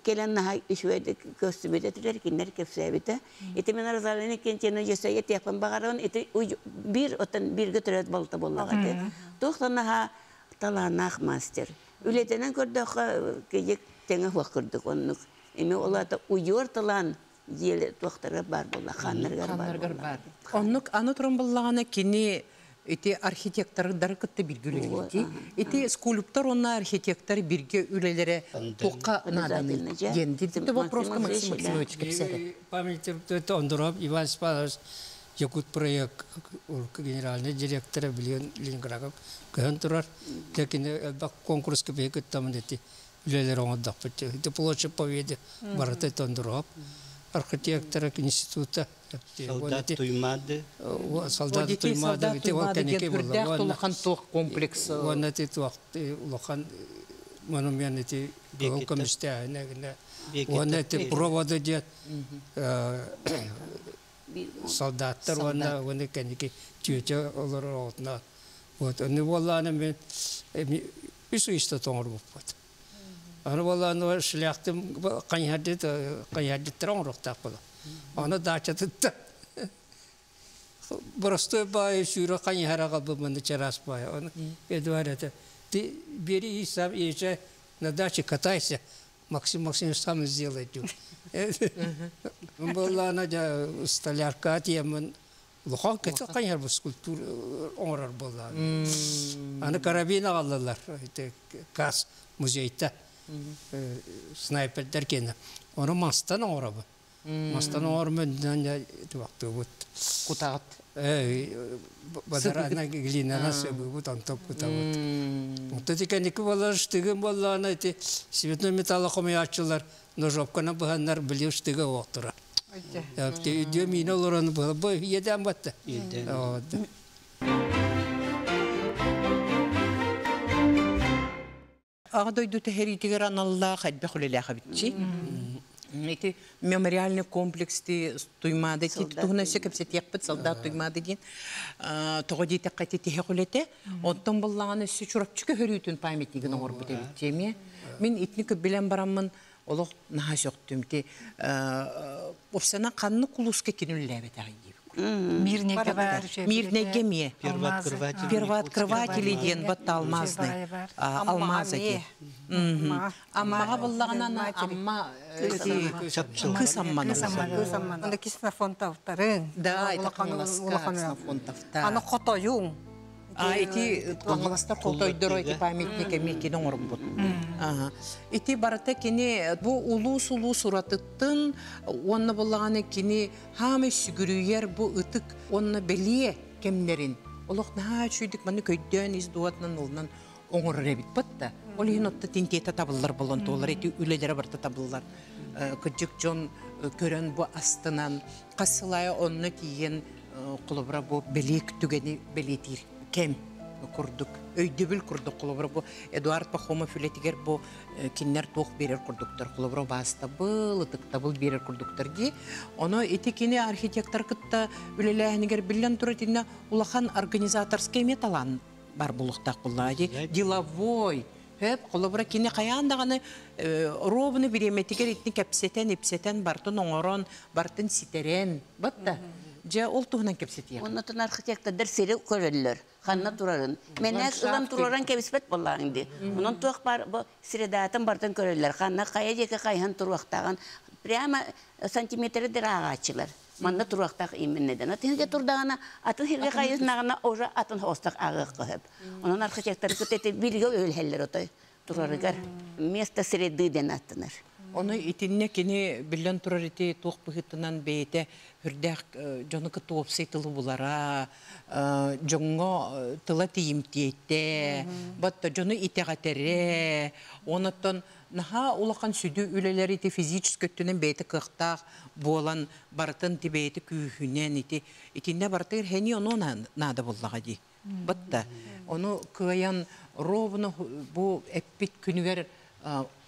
кэлэн наһаа үчүгэйдик көрсүбүт этилэр, кинилэр кэпсээбитэ. Ити мен Розалина Кенчена жөсөйе тиэхпин баҕарабын, ити биир оттон бииргэ төрөөт балта буоллаҕа ити. Туохтан наһаа талааннаах мастер. Үлэтинэн көрдөххө, кыйык тэҥэ хуох курдук оннук. Эми ол аата уйуор талаан диэле туохтарыгар баар буолла, хааннарыгар баар Ханнаргар буолла. бар. Оннук аны туран буллаҕына кини ити архитектордары кытта бирге үлэлиир. Ити скульптор онна архитектор бирге үлэлэрэ туохха нааданы Обязательно, же. диэн. Ити вопроска Максим Максим Максимович, Максимович кэпсээтэ. Памятник Ондоров Иван Степанович Якут проект генеральный директора билген Ленинградка көһөн турар. Текини элбэх конкурска биһи кыттамын ити үлэлэр оҥордохпут. Ити площадь Победы барыта Тондоров. Архитектора института. Солдат Туймады. Солдат Одити Туймады солдат ити ол Туймады диэн кэники буолла. хүрдээх тулахан туох комплекс. Уонна ити туох улахан монумент ити Бекеттер. көмүстээһинэ. Бекеттер. Уонна ити проводы диэн солдаттар уонна уонна кэники түйөтө олорор отна. Вот оны болланы мен үс уйста тоңор буппут. Аны болланы шляхтым кайхадит кайхадиттер оңроктак була. Аны дачатытта. Простой бай сүүрө кайхарага бу мында чарас бай. Оны Эдуард это ты бери и сам езжай на даче катайся. Максим Максимович сам сделает. Болланы да столярка тиемин Лухан кете кайхар бу скульптура оңорор болланы. Аны карабин алалар. Кас музейте. Снайпердер кені. Оны мастан оңорабы. Мастан оңормын туақты бұт. Кутаат. Бадарана глинана сөбү антоп кутабыт. Онто тикеники балар штыгын балланы эти цветной металлохомуячылар ножовканы быһаннар билип штыгы оқтура. Үйдө мине олораны бу еден батты. Еден. Аға дойду тэһэриитигэр аналлаах элбэх үлэлээх эбитчи. Ити мемориальный комплекс Туймаады ти туһуна өссө кэпсэтиэхпит солдат Туймаады диэн тоҕо диэтэххэ ити тиһэх үлэтэ. Онтон буллаҕана өссө Чурапчы көһөрүүтүн памятнигын оҥорбут эбит эмиэ. Мин итини билэн бараммын олох наһаа сөхтүм ти опсана ханнык улууска кини үлэлээбэтэҕий диэбит. Мирнеге бар. Мирнеге мие. Первооткрыватели. Первооткрыватели диэн батта алмазный. Алмаза диэн. Аммаға буллаҕынан амма кыс амманы. Анда киснофонтовтарын. Да, это Кангаласка Ксенофонтовтар. Аны хотойуң. А ити Кангаласта хотойдоро ити памятник эми кини оҥорбут. Ити барыта кини бу улуус улуус уратыттын, онно буллаҕаны кини хаамы сүгүрүйэр бу ытык, онно белие кемнерин. Олох наһаа чүйдүк маны көйдөөн ис дуатынан олунан оҥорор эбит батта. Ол иһин отта тинтиэтэ табыллар болон туолар, ити үлэлэрэ барыта табыллар. Кыдьык дьон көрөн бу астынан, хасылая онно тиийэн холобура бу белиек түгэни белиэтиир кем курдук, өйдөбүл курдук холобура бу Эдуард Пахомов үлэтигэр бу киннер туох берер курдуктар, холобура баастабыл, ытыктабыл берер курдуктар ди. Оно ити кини архитектор кытта үлэлээһинигэр биллэн турар итиннэ улахан организаторский эме талаан бар булуктаах буллаа ди. Деловой. Хөп, холобура кини хайаан даҕаны ровно бириэмэтигэр итини кэпсэтэн, ипсэтэн, бартын оҥорон, бартын ситэрэн. Батта. Дьэ, ол туһунан кэпсэтиэх. Оннотон архитектордар сири көрөллөр, ханна турарын. Мэнэк ылан тураран кэбиспэт буоллаҕыҥ дии. Онон туох баар бу средаатын бартын көрөллөр. Ханна хайа диэки хайыһан туруохтааҕын прямо сантиметры ааҕааччылар. Манна туруохтаах именно дэн. Атын сиргэ турдаҕына, атын сиргэ хайыһнаҕына уже атын хоостох ааҕыахха сөп. Онон архитекторы кытта бииргэ үлэһэллэр отой турарыгар. Место среды диэн аттанар. Ону итиннэ кини биллэн турар ити туох быһыытынан бэйэтэ үрдээх дьону кытта уопсай тылы булара, дьоҥҥо тыла тиийимтиэтэ, батта дьону итэҕэтэрэ, онуттан наһаа улахан сүдү үлэлэр ити физически өттүнэн бэйэтэ кыахтаах буолан барытын ти бэйэтэ күүһүнэн ити итиннэ барытыгар хэни ону наада буоллаҕа дии. Батта ону кыайан ровно бу эппит күнүгэр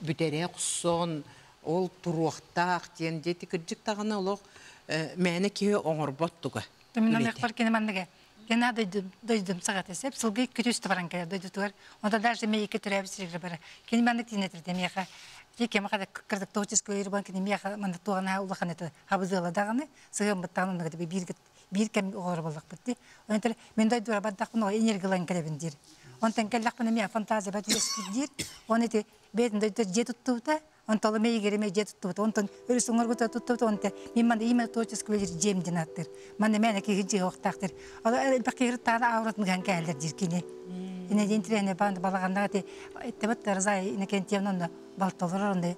бүтэрэ охсон ол туруохтаах диэн диэти кырдьык даҕаны олох мээнэ киһи оҥорбот туга. Мин онуохпар кини манныга Кена дойдум саҕата сеп сылгы күтүс баран кэлэр дойдутугар. Онто даже мейке төрөөбүт сиригэр бара. Кини маннык тиинэтирде миэхэ. Тике маха кырдык творческий ирбан кини миэхэ маннык тугана улахан это хабызыала даҕаны сыһыаммыттаан оннуга биир биир кэм оҕолор буоллахпыт дии. Онтон мен дойдура бардахпын энергиялан кэлэбин диир. Онтон кэллэхпинэ миэ фантазия бат үөскүүр диир. Он ити бэйэтин дойду дьиэ туттубута, онтон мейгереме дьиэ туттубута, онтон өрүс оҥорбута туттубута, онтон мин манна именно творческий үлэлиир дьиэм диэн ааттыыр. Манна мээнэ киһи дьиэ уохтаахтыр. Ол элбэх киһи таана ауратын ган кээллэр диир кини. Ине диэн тирээнэ баан балаҕаннаҕа ти эттебет Роза Иннокентьевна онно балталар онно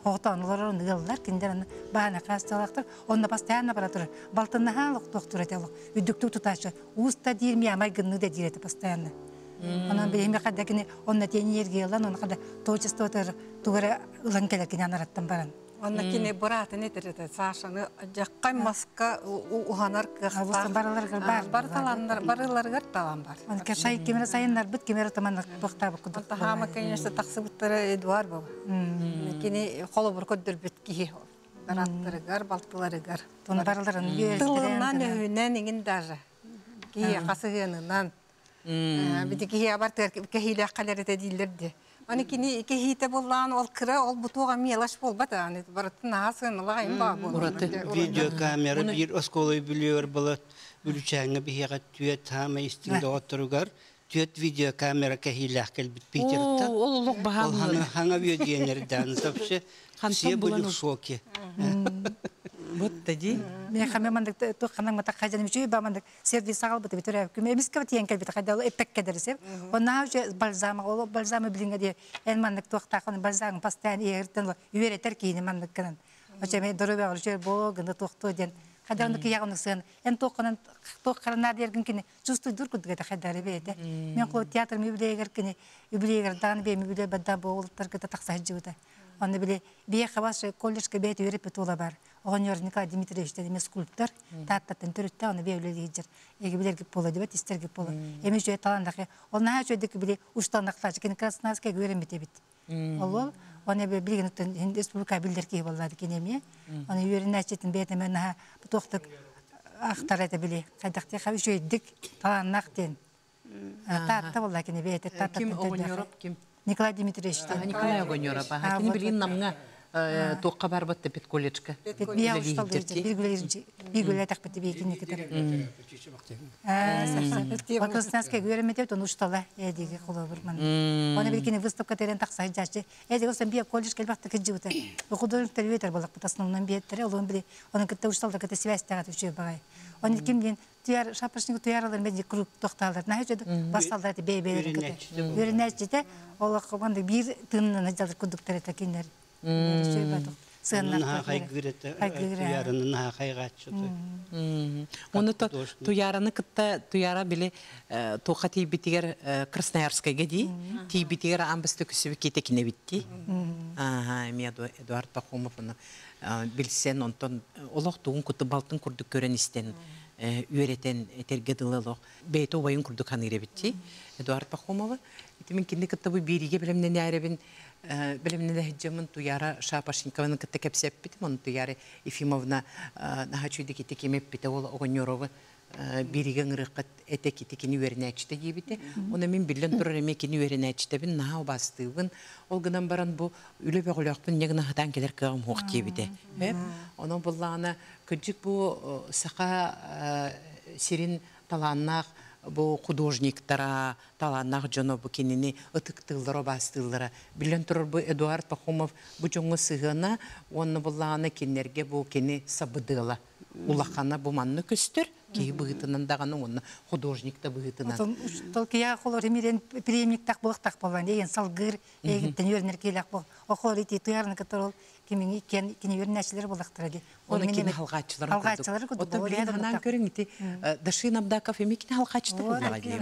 оҕотоон олорор онно ыаллар кинилэр онно баана хаасталаахтар онно постоянно бара турар балтыннаһаа олохтуохтур этэ олох үрдүктүү тутааччы уус да диир миамай гынныы да диир этэ постоянно. Онон билиһими хадда кини онно тиэн энергиялан онно хадда творчествотыр тугара ылан кэлэр кини анараттан баран. Онно кини быраатын этэр Сашаны дьаккай маска уханар кыахтаах. Барыларыгар бар. Бар таланнар, барыларыгар талан бар. Он кешай кимере сайыннарбыт, кимере таман тохтаабыт кудук. Тахаама, конечно, тахсыбыттара Эдуард баба. Кини холобур көрдөрбүт киһи бараттарыгар, балтыларыгар. Тону барыларын Тылынан, өһүнэн иҥин даже. Киһи хасыгыанынан. Бити киһи абар кэһиилээх калерите дииллер де. Аны кини кэһиитэ буллаан ол кыра ол бутуга мелаш болбат аны барытын аһасын ылаҕайын баа болар. Видеокамера биир осколой бүлүөр болот бүлүчээҥҥэ биһиэхэ түөт хаама истиҥ доҕотторугар түөт видеокамера кэһиилээх кэлбит Питертан. Ол олох Ол баһаам. хаҥа видеонердаан вообще все были в шоке. Вот тади. Мен хаме мандык туох ханан мата хайдан үчүй ба мандык сервис сагал быты битер күм эмиске тиен кел бит хайдал эппек кедерсеп. Онна үче бальзам ол бальзамы билинге де эн мандык туох тахын бальзам постоянно ертен үйретер кийини мандык кынан. Оче мен дөрөбө алчы бо гында туохто ден. Хайдан ки ягын сын эн туохканан туох карана дерген кини чувствуй дур кудга хайдары бете. Мен кол театр ми билегер кини юбилейгер дан бе ми биле бадда болтар кыта такса жибыта. Онны биле бие хабас колледжке бет үйреп тула бар. Оҕонньор Николай Дмитриевич деме скульптор, тааттаттан төрүттэ, оны бие үлелейджер. Эги билер кип бола дебет, истер кип бола. Эми жөй таландахы. Ол наха жөйдүк биле уштанактачы, кини Красноярская көрем бит. Ол оны бе билген өттөн республика билдер ки боллады кинеме. Оны үйренәчетин бетеме наха тохтук ахтар эте биле. Кайдакты хабы жөйдүк таланнак ден. Таатта болла кини бете тааттаттан Ким Огонёров ким? Николай Дмитриевич. Николай Огонёров. Кини билин намга тоққа бар батты пет колледжка. Бия ушталды бир гүлер бир гүлер такпыты бейкини кетер. Красноярская көрөмөтө тон уштала эдиги холобур ман. Оны бир выставка терен такса жачы. Эдиги осан бия колледж келбакты кыжыбыта. Художник ветер болак бут основном биеттере олон били onun кытта ушталда кытта связь тагат үчү багай. Оны ким ден туяр шапышник туяралар мен круг токталар. Нахы басталдар бей-бей кытта. Өрүнәчте ол кыманды бир тыннан жалыр кудуктар этекинер. Оны туяраны кытта туяра биле тоқа тиибитигер Красноярскайга ди тиибитигер амбысты күсүбү кетекине битти. Ага, эми Эдуард Пахомов оны билсен онтон олох тугун куту балтын курдук көрөн истен үөретен этерге дылы бейто убайын курдук ханыре битти. Эдуард Пахомова. Итимин кинди кытта бу бириге билемнен әребин билемнен хеджемин туяра Шапошникованы кытта кепсеппитим, оны Туяра Ефимовна нахачуйды ките кемеппите ол Огонёровы Биригэ ыңырыққат эте кити кини үөрэнээччитэ диэбитэ. Оны мин биллэн турар эме кини үөрэнээччитэбин наһаа убаастыыбын. Ол гынан баран бу үлэ бөҕөлөөхпүн не гына хатаан келер кыаҕым хуох диэбитэ. Онон буллаҕына кырдьык бу саха сирин талааннаах бу художниктара, талааннаах дьоно бу кинини ытыктыыллара, убаастыыллара. Биллэн турар бу Эдуард Пахомов бу дьоҥҥо сыһыана уонна буллаҕына кинилэргэ бу кини сабыдыала улахана бу манна көстөр киһи быһыытынан даҕаны уонна художник да быһыытынан. Толкия холор эмирен премиктах булахтах болан еген салгыр эгиттен үөрнер келек бол охор ити тыарны кытар ол кимиңи кен кини үөрнәчилер булахтара ди. Оны кини халгааччылар Халгааччылар курдук. Оттон билген ханаан көрүң ити Дашин Абдаков эми кини халгааччыта буллаҕа дии.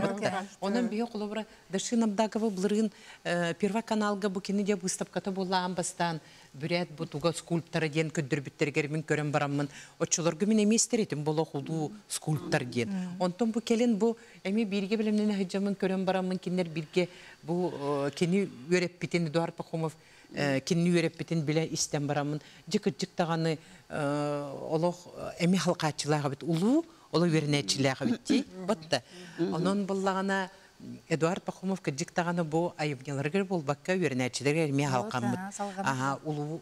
Онон биһи холобура Дашин Абдаковы былырыын Первый каналга бу кини де выставката буоллаан бастаан бүрээт бу туга скульптора диэн көрдөрбүттэригэр мин көрөн бараммын оччолорго мин эмиэ истэр болох улуу скульптор диэн. Онтон бу келин бу эми биирге билимнен хыджамын көрөн бараммын кинилер бирге бу кини үөрэппитин Эдуард Пахомов кинини үөрэппитин биле истен бараммын жыкыт даҕаны олох эми халкааччылааҕа бит улуу оло үөрэнээччилээҕэ битти батта. Онон буллаҕына Эдуард Пахомов кырдьык даҕаны бу айымньыларыгар буолбакка үөрэнээччилэригэр эмиэ халкаммыт. Аха улуу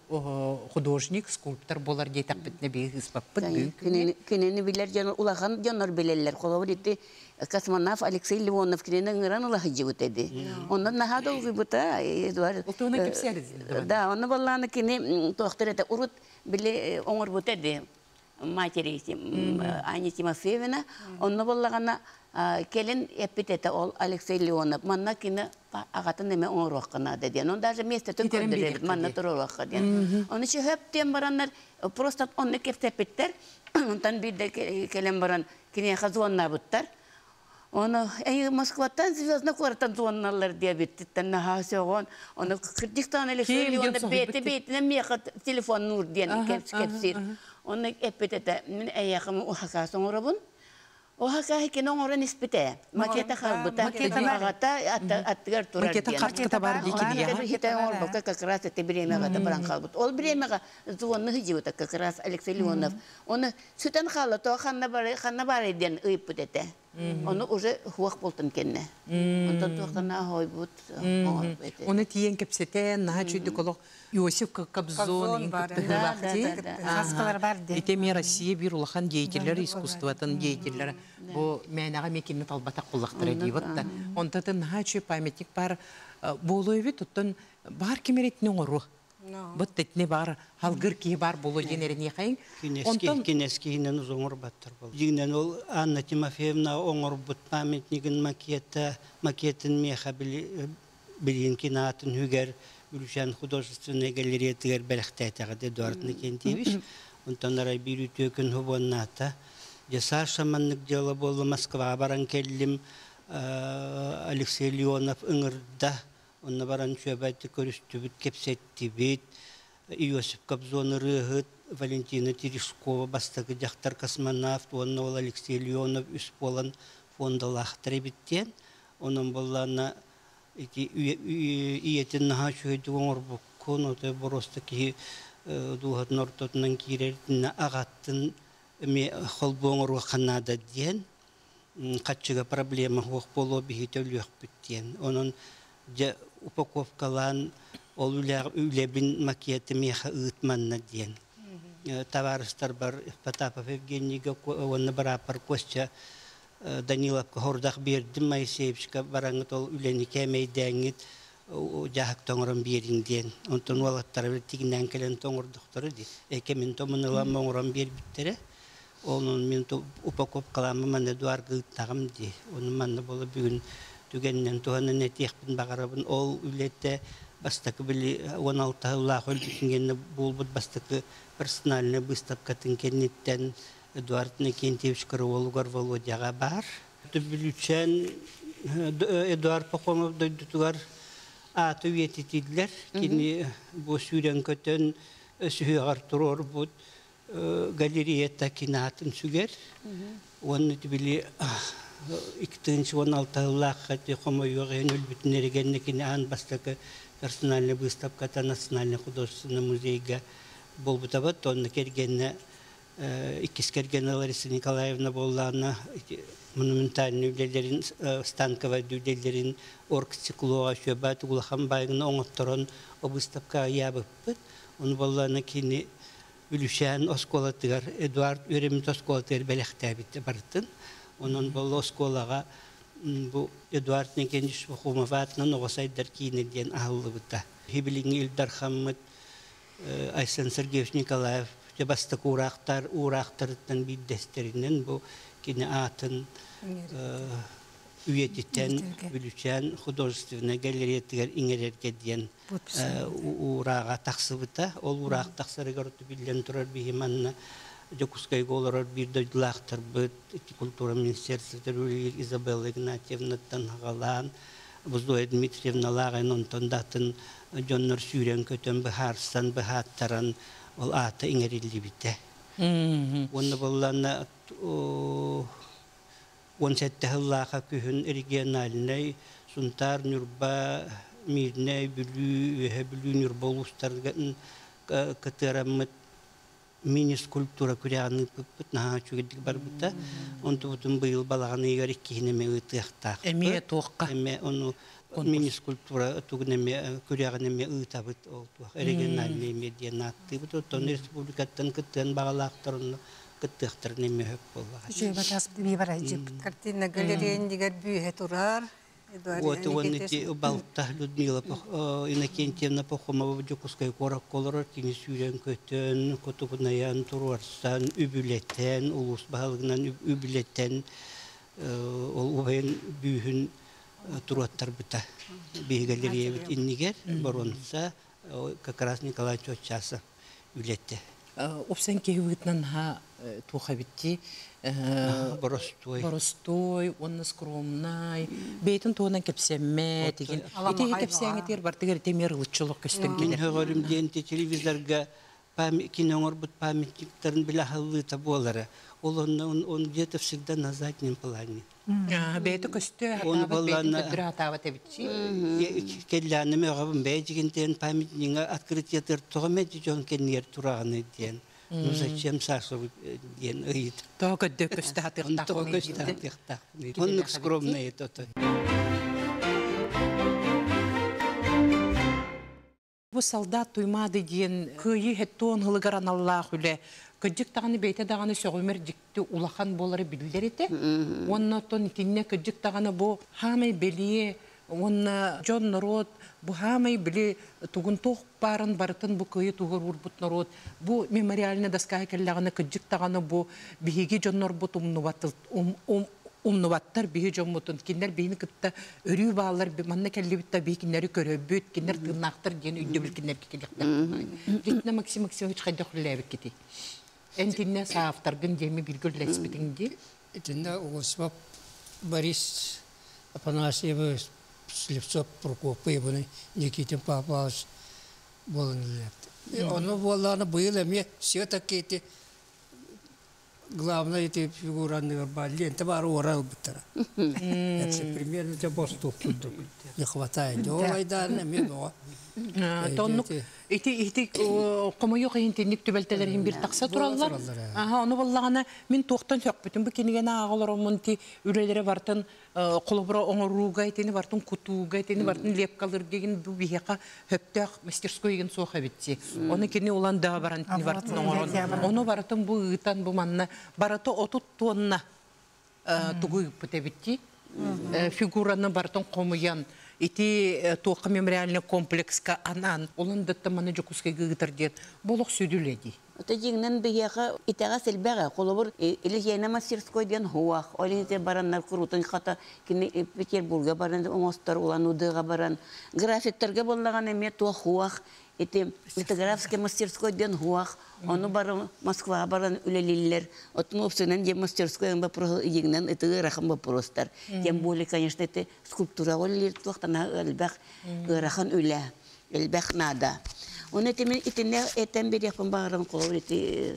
художник, скульптор болар диэтэхпитинэ биһи ыспаппыт бүгүн күнү. Кинини билер дьон улахан дьоннор билеллер. Холобур ити космонавт Алексей Леонов кинини ыҥыран ылаһыдьыбыт эди. Онон наһаа долгуйбута Эдуард. Ол туһунан кэпсиэрис. Да, онно боллааны кини туохтар это урут били оҥорбут эди матери Аня Тимофеевна. Онно боллагана келин эппит ол Алексей Леонов. Манна кини агатын эме оҥоруоххана да диэн. Он даже место түн көрдөрөбүт манна туруохха диэн. Оны чөһөп диэн бараннар просто онны кептеппиттер. Онтон бирде келен баран кини хазуоннабыттар. Оны эй Москваттан звездный квартал звонналар диабеттен наха согон. Оны Кыргызстан Алексей Леонов бети бетине меха телефон нур диэн кепсир. Оны эппит мин эйяхым ухака соңоробун. Ухака хикин оңорон испите. Макета халбыта. Агата аттыгар турар. Макета картыкта бар дики дия. Хите оңор бака как раз это время гата баран халбыт. Ол время звонны хижибыта как раз Алексей Леонов. Оны сүтен хала то ханна бар ханна бар ден ыйпыт эте. Оны уже хуах болтын кенне. Онтон туохтана хойбут. Оны тиен кепсетен, наха чүйдүк олох Иосиф Кобзон Хаскалар бар ди. Ите Россия бир улахан деятельлер, искусствотын деятельлер. Бу мәнага мекинне талбата куллактыр дейбит да. Онтатын наха чүй памятник бар болуйбит, туттан бар кемеретне оңору. Бут тетне бар, халгыр ки бар болу денерine хайын. Онтон кинескиһинен узоңор баттар бол. Жигинен ол Анна Тимофеевна оңор бут памятнигин макета, макетин меха билин кинатын хүгер Бүлүшән художественный галереятыгар бэлэхтээтэ Эдуард Никентьевич. Онтон арай бир үтүөкүн хубоннаата. Жаса шаманнык дело болу Москва баран келлим Алексей Леонов ыңырда. Онна баран чөбәтті көрүстүбүт кепсеттибит. Иосиф Кобзон ырыһыт, Валентина Терешкова бастакы жактар космонавт, онна ол Алексей Леонов үс болан фондалахтыр биттен. Онон боллана ити иетин наха чөйдү оңорбуккун, отой бороста киһи дуухатын ортотунан киирертинне агаттын эми холбуоңоруга ханнаада диэн каччыга проблема хуох болуо биһи төлүөхпүт диэн. Онон же упаковкалаан ол үлэбин макеты меха ыытманна диэн. Товарыстар бар Потапов Евгенийга онна барапар Костя Даниловка хордах бердим Моисеевичка бараңыт ол үлени кемейдәңит жахак тоңорон берин диэн. Онтон уалаттар бир тигинен келен тоңордуктары ди. Эке мен томун моңорон бер биттере. Онун мен упаковкаламы манна дуар гыттагым ди. Онун манна боло бүгүн түгеннен туһанын этиэхпин багарабын ол үлетте бастакы били 16 ыллаах өлбүтүнгенне буолбут бастакы персональный выставкатын кенниттен Эдуард Никентьевич Караулугар Володяга бар. Бүлүчен Эдуард Пахомов дойдутугар аты үетитилер. Кини бу сүүрен көтөн сүйөгөр турор бут галереята кинатын сүгер. Оны били иктинчи 16 ыллаах хомойуга өлбүтүнеригенне кини ан бастакы персональный выставката Национальный художественный музейга болбутабат, онны кергенне Иккис кэргэнэ Лариса Николаевна буоллаҕына монументальнай үлэлэрин, станковай үлэлэрин оргстеклоҕа сүөбэт улахан баайгына оҥотторон выставкаҕа ыйаабыппыт. Ону буоллаҕына кини Бүлүүчээн оскуолатыгар Эдуард үөрэммит оскуолатыгар бэлэхтээбит барытын. Онон буолла оскуолаҕа бу Эдуард Никитич Пахомов аатынан оҕо сайдар киинэ диэн аһыллыбыта. Билиҥҥи Ил Дархаммыт Айсен Сергеевич Николаев дьэ бастакы уураахтар уураахтарыттан биирдэстэринэн бу кини аатын үйэтитэн Бүлүүчээн художественнай галереятыгар иҥэрэргэ диэн уурааҕа тахсыбыта. Ол уураах тахсарыгар биллэн турар биһи манна Дьокуускайга олорор биир дойдулаахтарбыт культура министерствотыгар үлэлиир Изабелла Игнатьевнаттан аҕалаан Зоя Дмитриевналаах эн онтон да атын дьоннор сүүрэн-көтөн быһаарсан быһааттаран ол аата иҥэриллибитэ. Уонна буоллаана 17 сыллааха күһүн региональнай Сунтаар, Ньурба, Миирнэй, Бүлүү, Үөһэ Бүлүү, Ньурба улуустарыгар кытыараммыт мини-скульптура күрэҕин ыыппыппыт наһаа үчүгэйдик барбыта. Онтубутун быйыл балаҕан ыйыгар иккиһин эмиэ ыытыахтаахпыт. Эмиэ туохха? Эмиэ ону мини-скульптура тугун эмиэ күрэҕин эмиэ ыытабыт ол туох региональный эмиэ диэн ааттыыбыт. Оттон республикаттан кыттыан баҕалаахтар онно кыттыахтарын эмиэ сөп буоллаҕа. Үчүгэй батас бибара дьиппит. Картина галереян дигэр бүүһэ турар. Вот уонна ити балта Людмила Иннокентьевна Пахомова Дьокуускай куоракка олорор кини сүүрэн-көтөн, хотугунайан, туруорсан, үбүлэтэн, улуус баһылыгынан үбүлэтэн ол убайын бүүһүн туруоттарбыта. Биһи галереябыт иннигэр боруонса как раз Николай Чоччасов үлэтэ. Упсан киһи быһыытынан наһаа туох эбит Боростуой. Боростуой уонна скромнай. Бэйэтин туһунан кэпсэммэт. Ити кэпсээҥитигэр бартыгар ити эмиэ ылыччылык көстөн кэлэр. Мин сөҕөрүм диэн телевизорга кини оҥорбут памятниктарын билэ аһыллыыта буолара. Ол онно он где-то всегда на заднем плане. Бэйэтэ көстө хатаабат, бэйэтин көрдөрө хатаабат эбитчи. Кэллээным өҕөбүн бэйэ дьигинтэн памятнига открытиетыр тоҕо мэдди дьон кэннигэр тураҕыный диэн. Ну зачем Саша диэн ыйыт. Тоҕо көрдө көстө хатыахтаах. Тоҕо көстө хатыахтаах. Оннук скромный это. Бу солдат Туймаады диэн кыайыы хеттуон һылыгар аналлаах үлэ. Кырдьык даҕаны бэйэтэ даҕаны сөҕүмэр дьикти улахан буолары биллэр этэ. Уонна оттон итиннэ кырдьык даҕаны бу хаамай бэлиэ уонна дьон норуот бу хаамай били тугун туох баарын барытын бу кыайыы туһугар уурбут норуот бу мемориальная доска кэллэҕинэ кырдьык даҕаны бу биһиги дьоннорбут умнубат умнубаттар биһи дьоммутун кинилэр биһини кытта өрүү бааллар манна кэллибит да биһи кинилэри көрөбүт кинилэр тыыннаахтар диэн өйдөбүл кинилэргэ кэлиэхтээх Дитина Максим Максимович хайдах үлэлээбиккитий эн тиннэ саавтаргын диэми бииргэ үлэлэспитиҥ дии Итиннэ Осипов Борис Афанасьевич Слепцов Прокопий бұны Никитин Павлович буолан үлэлээбит. Ону буоллаҕына быйыл эмиэ все-таки ити главное ити фигуранныгар баар лента баары уора ылбыттара. Это примерно те бостук курдук. Не хватает. Ол айдаан эмиэ бөҕө. Тоннук ити ити хомойуох иһин тинник түбэлтэлэр бир тахса тураллар. Аха, ону боллаҕына мин туохтан сөхпүтүм бу кинигени ааҕа ти үлэлэри бартын холобура оҥорууга итини бартын кутууга итини бартын лепкалыргегин бу биһиэхэ хөптөөх мастерской суох эбитти. Оны кини улан да баран тини бартын оҥорон. Ону барытын бу ыытан бу манна барыта 30 тонна тугу ыыппыт эбитти. Фигураны бартын хомуян ити туохха мемориальный комплекска анан олон датта маны Дьокуускайга ыытар диэн болох сүдүлэди. Ото дьиҥнэн биһиэхэ итэҕэс элбэҕэ. Холобур, Илижена мастерской диэн хуах. Ол иһин бараннар курутун хата кини Петербурга баран оҥостор, Улан-Удэҕа баран. Графиктарга буоллаҕына эмиэ туох хуах. Ити литографский мастерской диэн хуах. Ону баран Москваҕа баран үлэлииллэр. Оттон уопсайынан диэн мастерской вопрос дьиҥнэн ити ыарахан вопростар. Тем более, конечно, это скульптура үлэлиир туохтан элбэх ыарахан үлэ. Элбэх наада. Оны итини итинне этен бириэхпин баҕарам холобур ити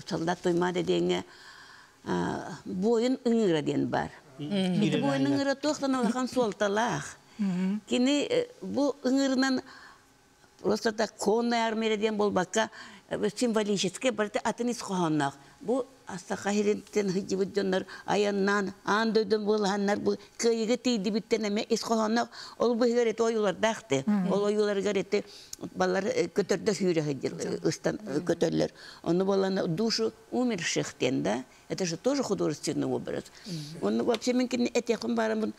солдат Туймаада диэҥҥэ буойун ыҥыыра диэн бар. Ити буойун ыҥыыра туохтан улахан суолталаах. Кини бу ыҥыырынан просто так конная армия диэн буолбакка Символический барыта атын ис хоһоонноох. Бу Саха сириттэн сылдьыбыт дьоннор айаннаан аан дойдун буолаһаннар бу кыайыыга тиийдибиттэн эмэ ис хоһоонноох. Ол быһыгар эти ойуулардаах ты. Ол ойууларыгар эти балар көтөрдө сүүрэ сылдьар ыстан көтөллөр. Ону болан душу умерших диэн да. Это же тоже художественный образ. Он вообще мен кини этиэхпин баарыммын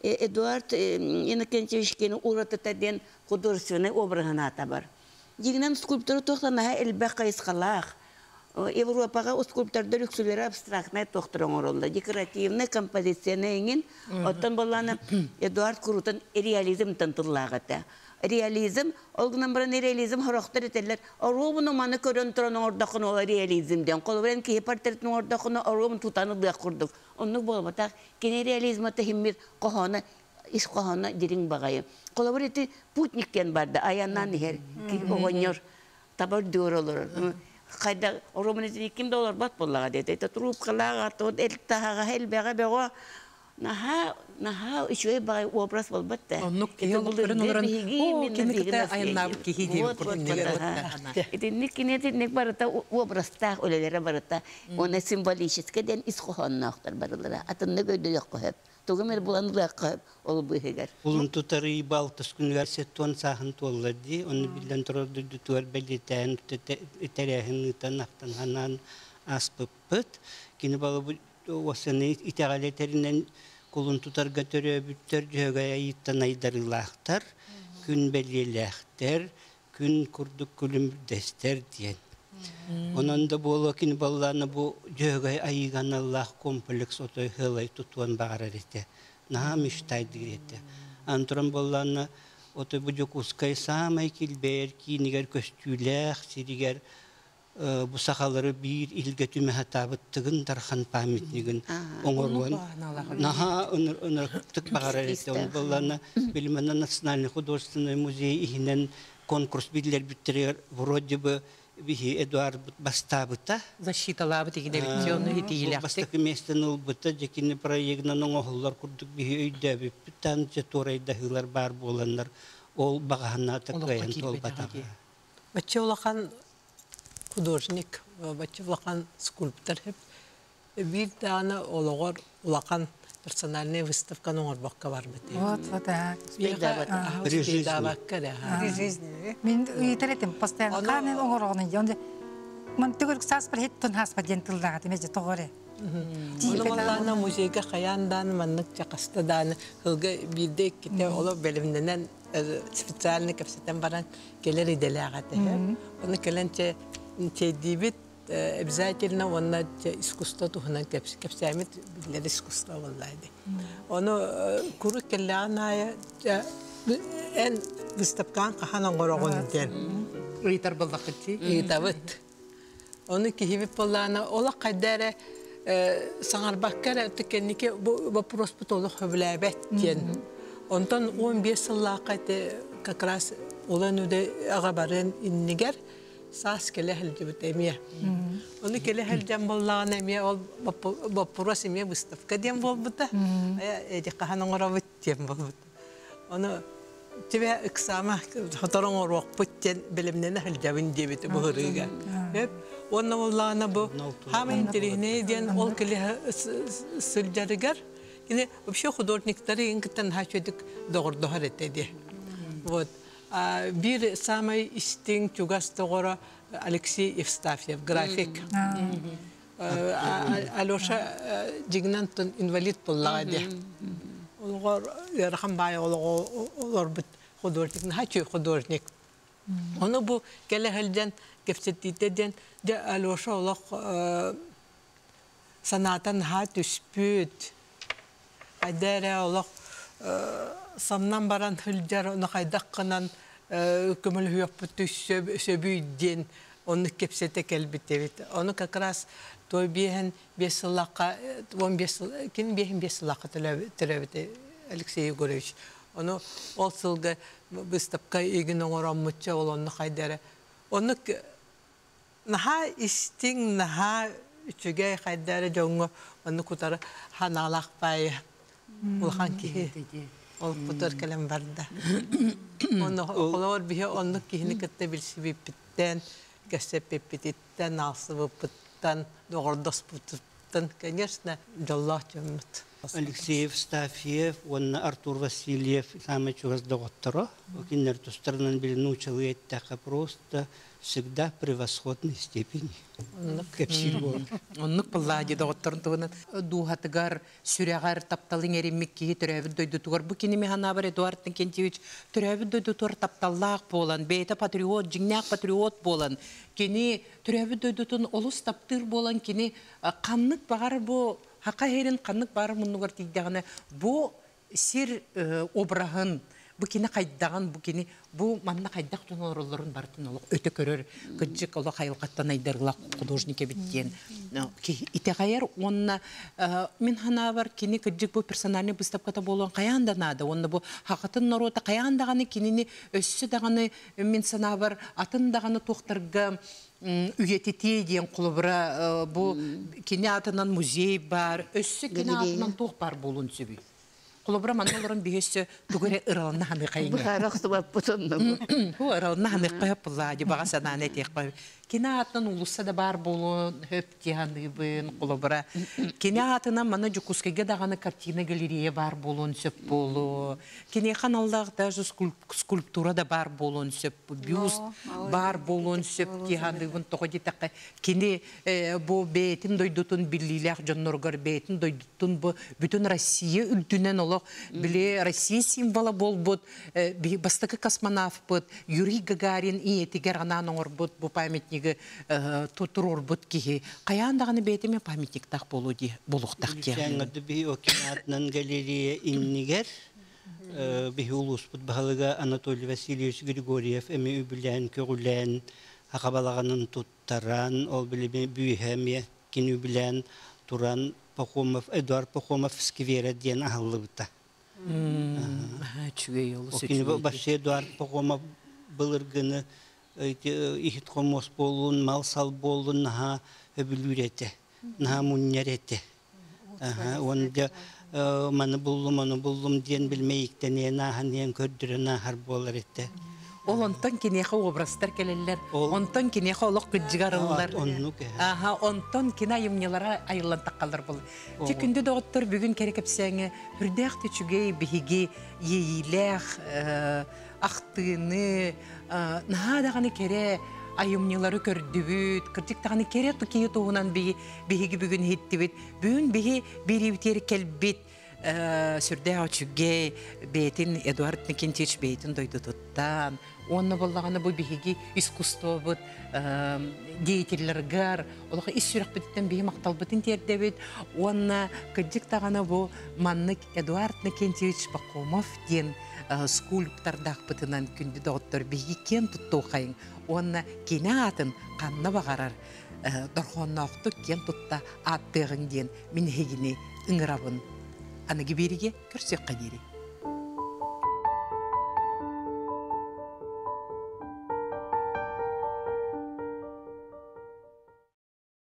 Эдуард Иннокентьевич кини уратыта диэн художественный обраһын аата бар. Дьиҥинэн скульптура туох да наһаа элбэх хайысхалаах. Европаҕа скульптордар үксүлэрэ абстрактнай туохтары оҥороллор. Декоративнай композицияны эҥин. Оттон буоллаҕына Эдуард куруутун реализмтан тыллаах этэ. Реализм, ол гынан баран реализм сорохтор этэллэр, оруобуну маны көрөн туран оҥордоххуна ол реализм диэн. Холобур, эн киһи портретин оҥордоххуна оруобун тутан ылыах курдук. Оннук буолбатах. Кини реализма тэһиммит хоһооно ис хоһооно дириҥ баҕайы. Холобур, ити путник диэн барда, айаннаан иһэр оҕонньор табар дүөр олорор. Хайда оруобун итини ким да олорбот буоллаҕа диэтэ. Это трубкалаах, ато эл таһаҕаһа элбэҕэ бөҕө. Наһаа, наһаа үчүгэй баҕайы образ буолбат да. Оннук киһи олорон олорон, оо, кини кытта айаннаабыт киһи диэбит курдук. Итинник кини итинник барыта образтаах үлэлэрэ барыта уонна символическай диэн ис хоһоонноохтор барылара. Атыннык өйдөйөххө сөп. Тугу эмэ булан ылыахха сөп ол быыһыгар. Улун тутарыы балтыс күнүгэр сеттуон сааһын туолла дии. Онно биллэн турар дойдутугар бэлиэтээн тэрээһин ыытан ахтан ханаан ааспыппыт. Кини балыбыт уосаны итэҕэлэ тэринэн кулун тутарга төрөөбүттэр Дьөһөгөй айыыттан айдарыылаахтар, күн бэлиэлээхтэр, күн курдук күлүмүрдэстэр диэн. Онон да буолуо кини баллаана бу Дьөһөгөй айыыга аналлаах комплекс отой сыалай тутуон баҕарар этэ. Наһаа мечтайдыыр этэ. Аны туран буоллаана отой бу Дьокуускай саамай килбэйэр киинигэр көстүүлээх сиригэр бу сахалары биир илгэ түмэ сатаабыт Тыгын Дархан памятнигын оҥоруон наһаа ынырыктык баҕарар этэ. Ол буоллаана билимана Национальный художественный музей иһинэн конкурс биллэрбиттэригэр вроде бы биһи Эдуард бастаабыта. Защиталаабыт игинэбит итиилэхтик. Бастакы миэстэни ылбыта, дьэ кини проегынан оҥоһуллар курдук биһи өйдөөбүппүт, таан дьэ туорайдаһыылар баар буоланнар ол баҕаһынаата кыайан туолбатаҕа. Бачча улахан художник, бачча улахан скульптор биир даҕаны олоҕор улахан персональная выставканы оҥорбокко барбыт. Вот, вот, а. При жизни. При жизни. Мин ыйытар этим, постоянно хааны оҥороҕун дьон ман төгүрүк сааспар хеттон хааспа диэн тыллаах этим эже тоҕо Ону баллаана музейга хайаан дааны маннык чакаста дааны сылга биирдэ иккитэ оло бэлэмнэнэн специально кэпсэтэн баран кэлэр идэлээх этэ. Ону кэлэн чэйдиибит обязательно уонна искусство туһунан кэпсээмит биллэр искусство буолла ди. Ону курук кэллэҕин аайы эн выставкаан хаһан оҥороҕун диэн ыйытар буоллаххыт ыйытабыт. Ону киһибит буоллаана олох хайда эрэ саҥарбакка эрэ кэнники бу вопроспут олох сөбүлээбэт диэн. Онтон 15 сыллаахха ити как раз Улан-Удэ аҕа барыан иннигэр саас кэлэ сылдьыбыт эмиэ. Ону кэлэ сылдьан буоллаҕына эмиэ ол боппуруос эмиэ выставка диэн буолбута. Эти хаһан оҥоробут диэн буолбут. Ону тебе ыксаама сотору оҥоруохпут диэн бэлэмнэнэ сылдьабын диэбит быһырыыга. Уонна буоллаҕына бу хаамай интэриэһинэй диэн ол кэлэ сылдьарыгар кини вообще художниктары кытта наһаа үчүгүйдүк доҕордоһор этэ диэ. Вот. Биир самай истиҥ чугас доҕоро Алексей Евстафьев, график. Алеша дьиҥинэн инвалид буоллаҕа дии. Олоҕор ыарахан баай олоҕу олорбут художник, наһаа үчүгэй художник. Ону бу кэлэ сылдьан кэпсэтиитэ диэн, дьэ Алеша олох санаата наһаа түспүт. Хайда эрэ олох самнан баран сылдьар, ону хайдах гынан көмөлөһүөхпүт сөбүй диэн оннук кэпсэтэ кэлбит эбит. Ону как раз той биэһин биэс сыллаахха 15 сыл кин биэһин биэс сыллаахха төрөөбүтэ Алексей Егорович. Ону ол сылга выставка игин оҥороммутча ол онно хайда эрэ оннук наһаа истиҥ, наһаа үчүгэй хайда эрэ дьоҥҥо оннук утары ханаалаах баайы улахан киһи ол путар кэлэн барда. Онно холоор биһи оннук киһини кытта билсибиппиттэн. Кэсэппиппититтэн, аалсыбыппыттан, доҕордоспутуттан, конечно, дьоллоох дьоммут. Алексей Евстафьев уонна Артур Васильев самый чугас доҕотторо. Кинилэр тустарынан били научалыы эттэххэ просто всегда превосходной степени. Кэпсиир буолар. Оннук буллаа дии доҕотторун туһунан дууһатыгар, сүрэҕэр тапталын эриммит киһи төрөөбүт дойдутугар бу кини механабар Эдуард Иннокентьевич төрөөбүт дойдутугар тапталлаах буолан, бэйэтэ патриот, дьиҥнээх патриот буолан, кини төрөөбүт дойдутун олус таптыыр буолан, кини ханнык баҕар бу хака иһэрин ханнык баҕар муннугар тиийдэҕинэ бу сир обраһын бу кини хайдаҕын бу кини бу манна хайдах дьон олороллорун барытын олох өтө көрөр кырдьык олох айылҕаттан айдарылах художник эбит диэн итэҕэйэр уонна мин ханаабар кини кырдьык бу персональный выставката буолуон хайаан да наада уонна бу хахатын норуота хайаан даҕаны кинини өссө даҕаны мин санаабар атын даҕаны туохтарга үйэтитии диэн холобура бу кини аатынан музей бар өссө кини аатынан туох бар буолуон сөбүй холобура манна олорон биһи өссө тугу эрэ ыраланна ханыхайыңа Быһара охсубаппыт оннугу. Бу ыраланна ханыхха пыллаа ди баҕа санааны этиэххэ кини аатынан уулусса да баар буолуон хөп тиһаныыбын холобура кини аатынан мана Дьокуускайга даҕаны картина галерея баар буолуон сөп буолуо киниэхэ аналлаах даже скульптура да баар буолуон сөп бюст баар буолуон сөп тиһаныыбын тоҕо диэтэххэ кини бу бэйэтин дойдутун биллиилээх дьонноругар бэйэтин дойдутун бу бүтүн Россия үрдүнэн олох били Россия символа буолбут бастакы космонавпыт Юрий Гагарин ийэтигэр анаан оҥорбут бу памятнигы туруорбут киһи хайаан даҕаны бэйэтэ памятниктаах буолуо дии буолуохтаах диэн. Биһи океанатынан галерея иннигэр биһи улууспут баһылыга Анатолий Васильевич Григорьев эми үбүлээн көҕүлээн хахабалаҕанын туттаран ол билими бүүһэ эмиэ кини үбүлээн туран Пахомов Эдуард Пахомов скверэ диэн аһыллыбыта. Үчүгэй олус Кини вообще Эдуард Пахомов былыргыны иһит хомуос буоллун, мал-сал буоллун наһаа өбүлүүр этэ, наһаа мунньар этэ. Уонна маны буллум, ону буллум диэн билмэйиктэниэн ааһан диэн көрдөрөн ааһар буолар этэ. Ол онтон киниэхэ образтар кэлэллэр, онтон киниэхэ олох кыдьыгар ыллар. Оннук Аха, онтон кини айымньылара айыллан таххаллар бол. Чи күндү доҕоттор бүгүн кэрэ кэпсээҥэ үрдээх түчүгэй биһиги иэйиилээх ахтыыны наһаа даҕаны кэрэ айымньылары көрдүбүт, кырдьык даҕаны кэрэ киһи туһунан биһиги бүгүн иһиттибит. Бүгүн биһи бириибитигэр кэлбит сүрдээх үчүгэй бэйэтин Эдуард Никитич бэйэтин дойдутуттан уонна буоллаҕына бу биһиги искусствобут деятеллэргэр олох ис сүрэхпититтэн биһи махталбытын тиэрдэбит уонна кырдьык даҕаны бу маннык Эдуард Никитич Пахомов диэн скульптордаахпытынан күндү доҕоттор биһиги киэн туттуохайыҥ уонна кини аатын ханна баҕарар дорҕоонноохтук киэн тутта ааттыаҕыҥ диэн мин эһигини ыҥырабын. Аныгы биэригэ көрсүөххэ диэри.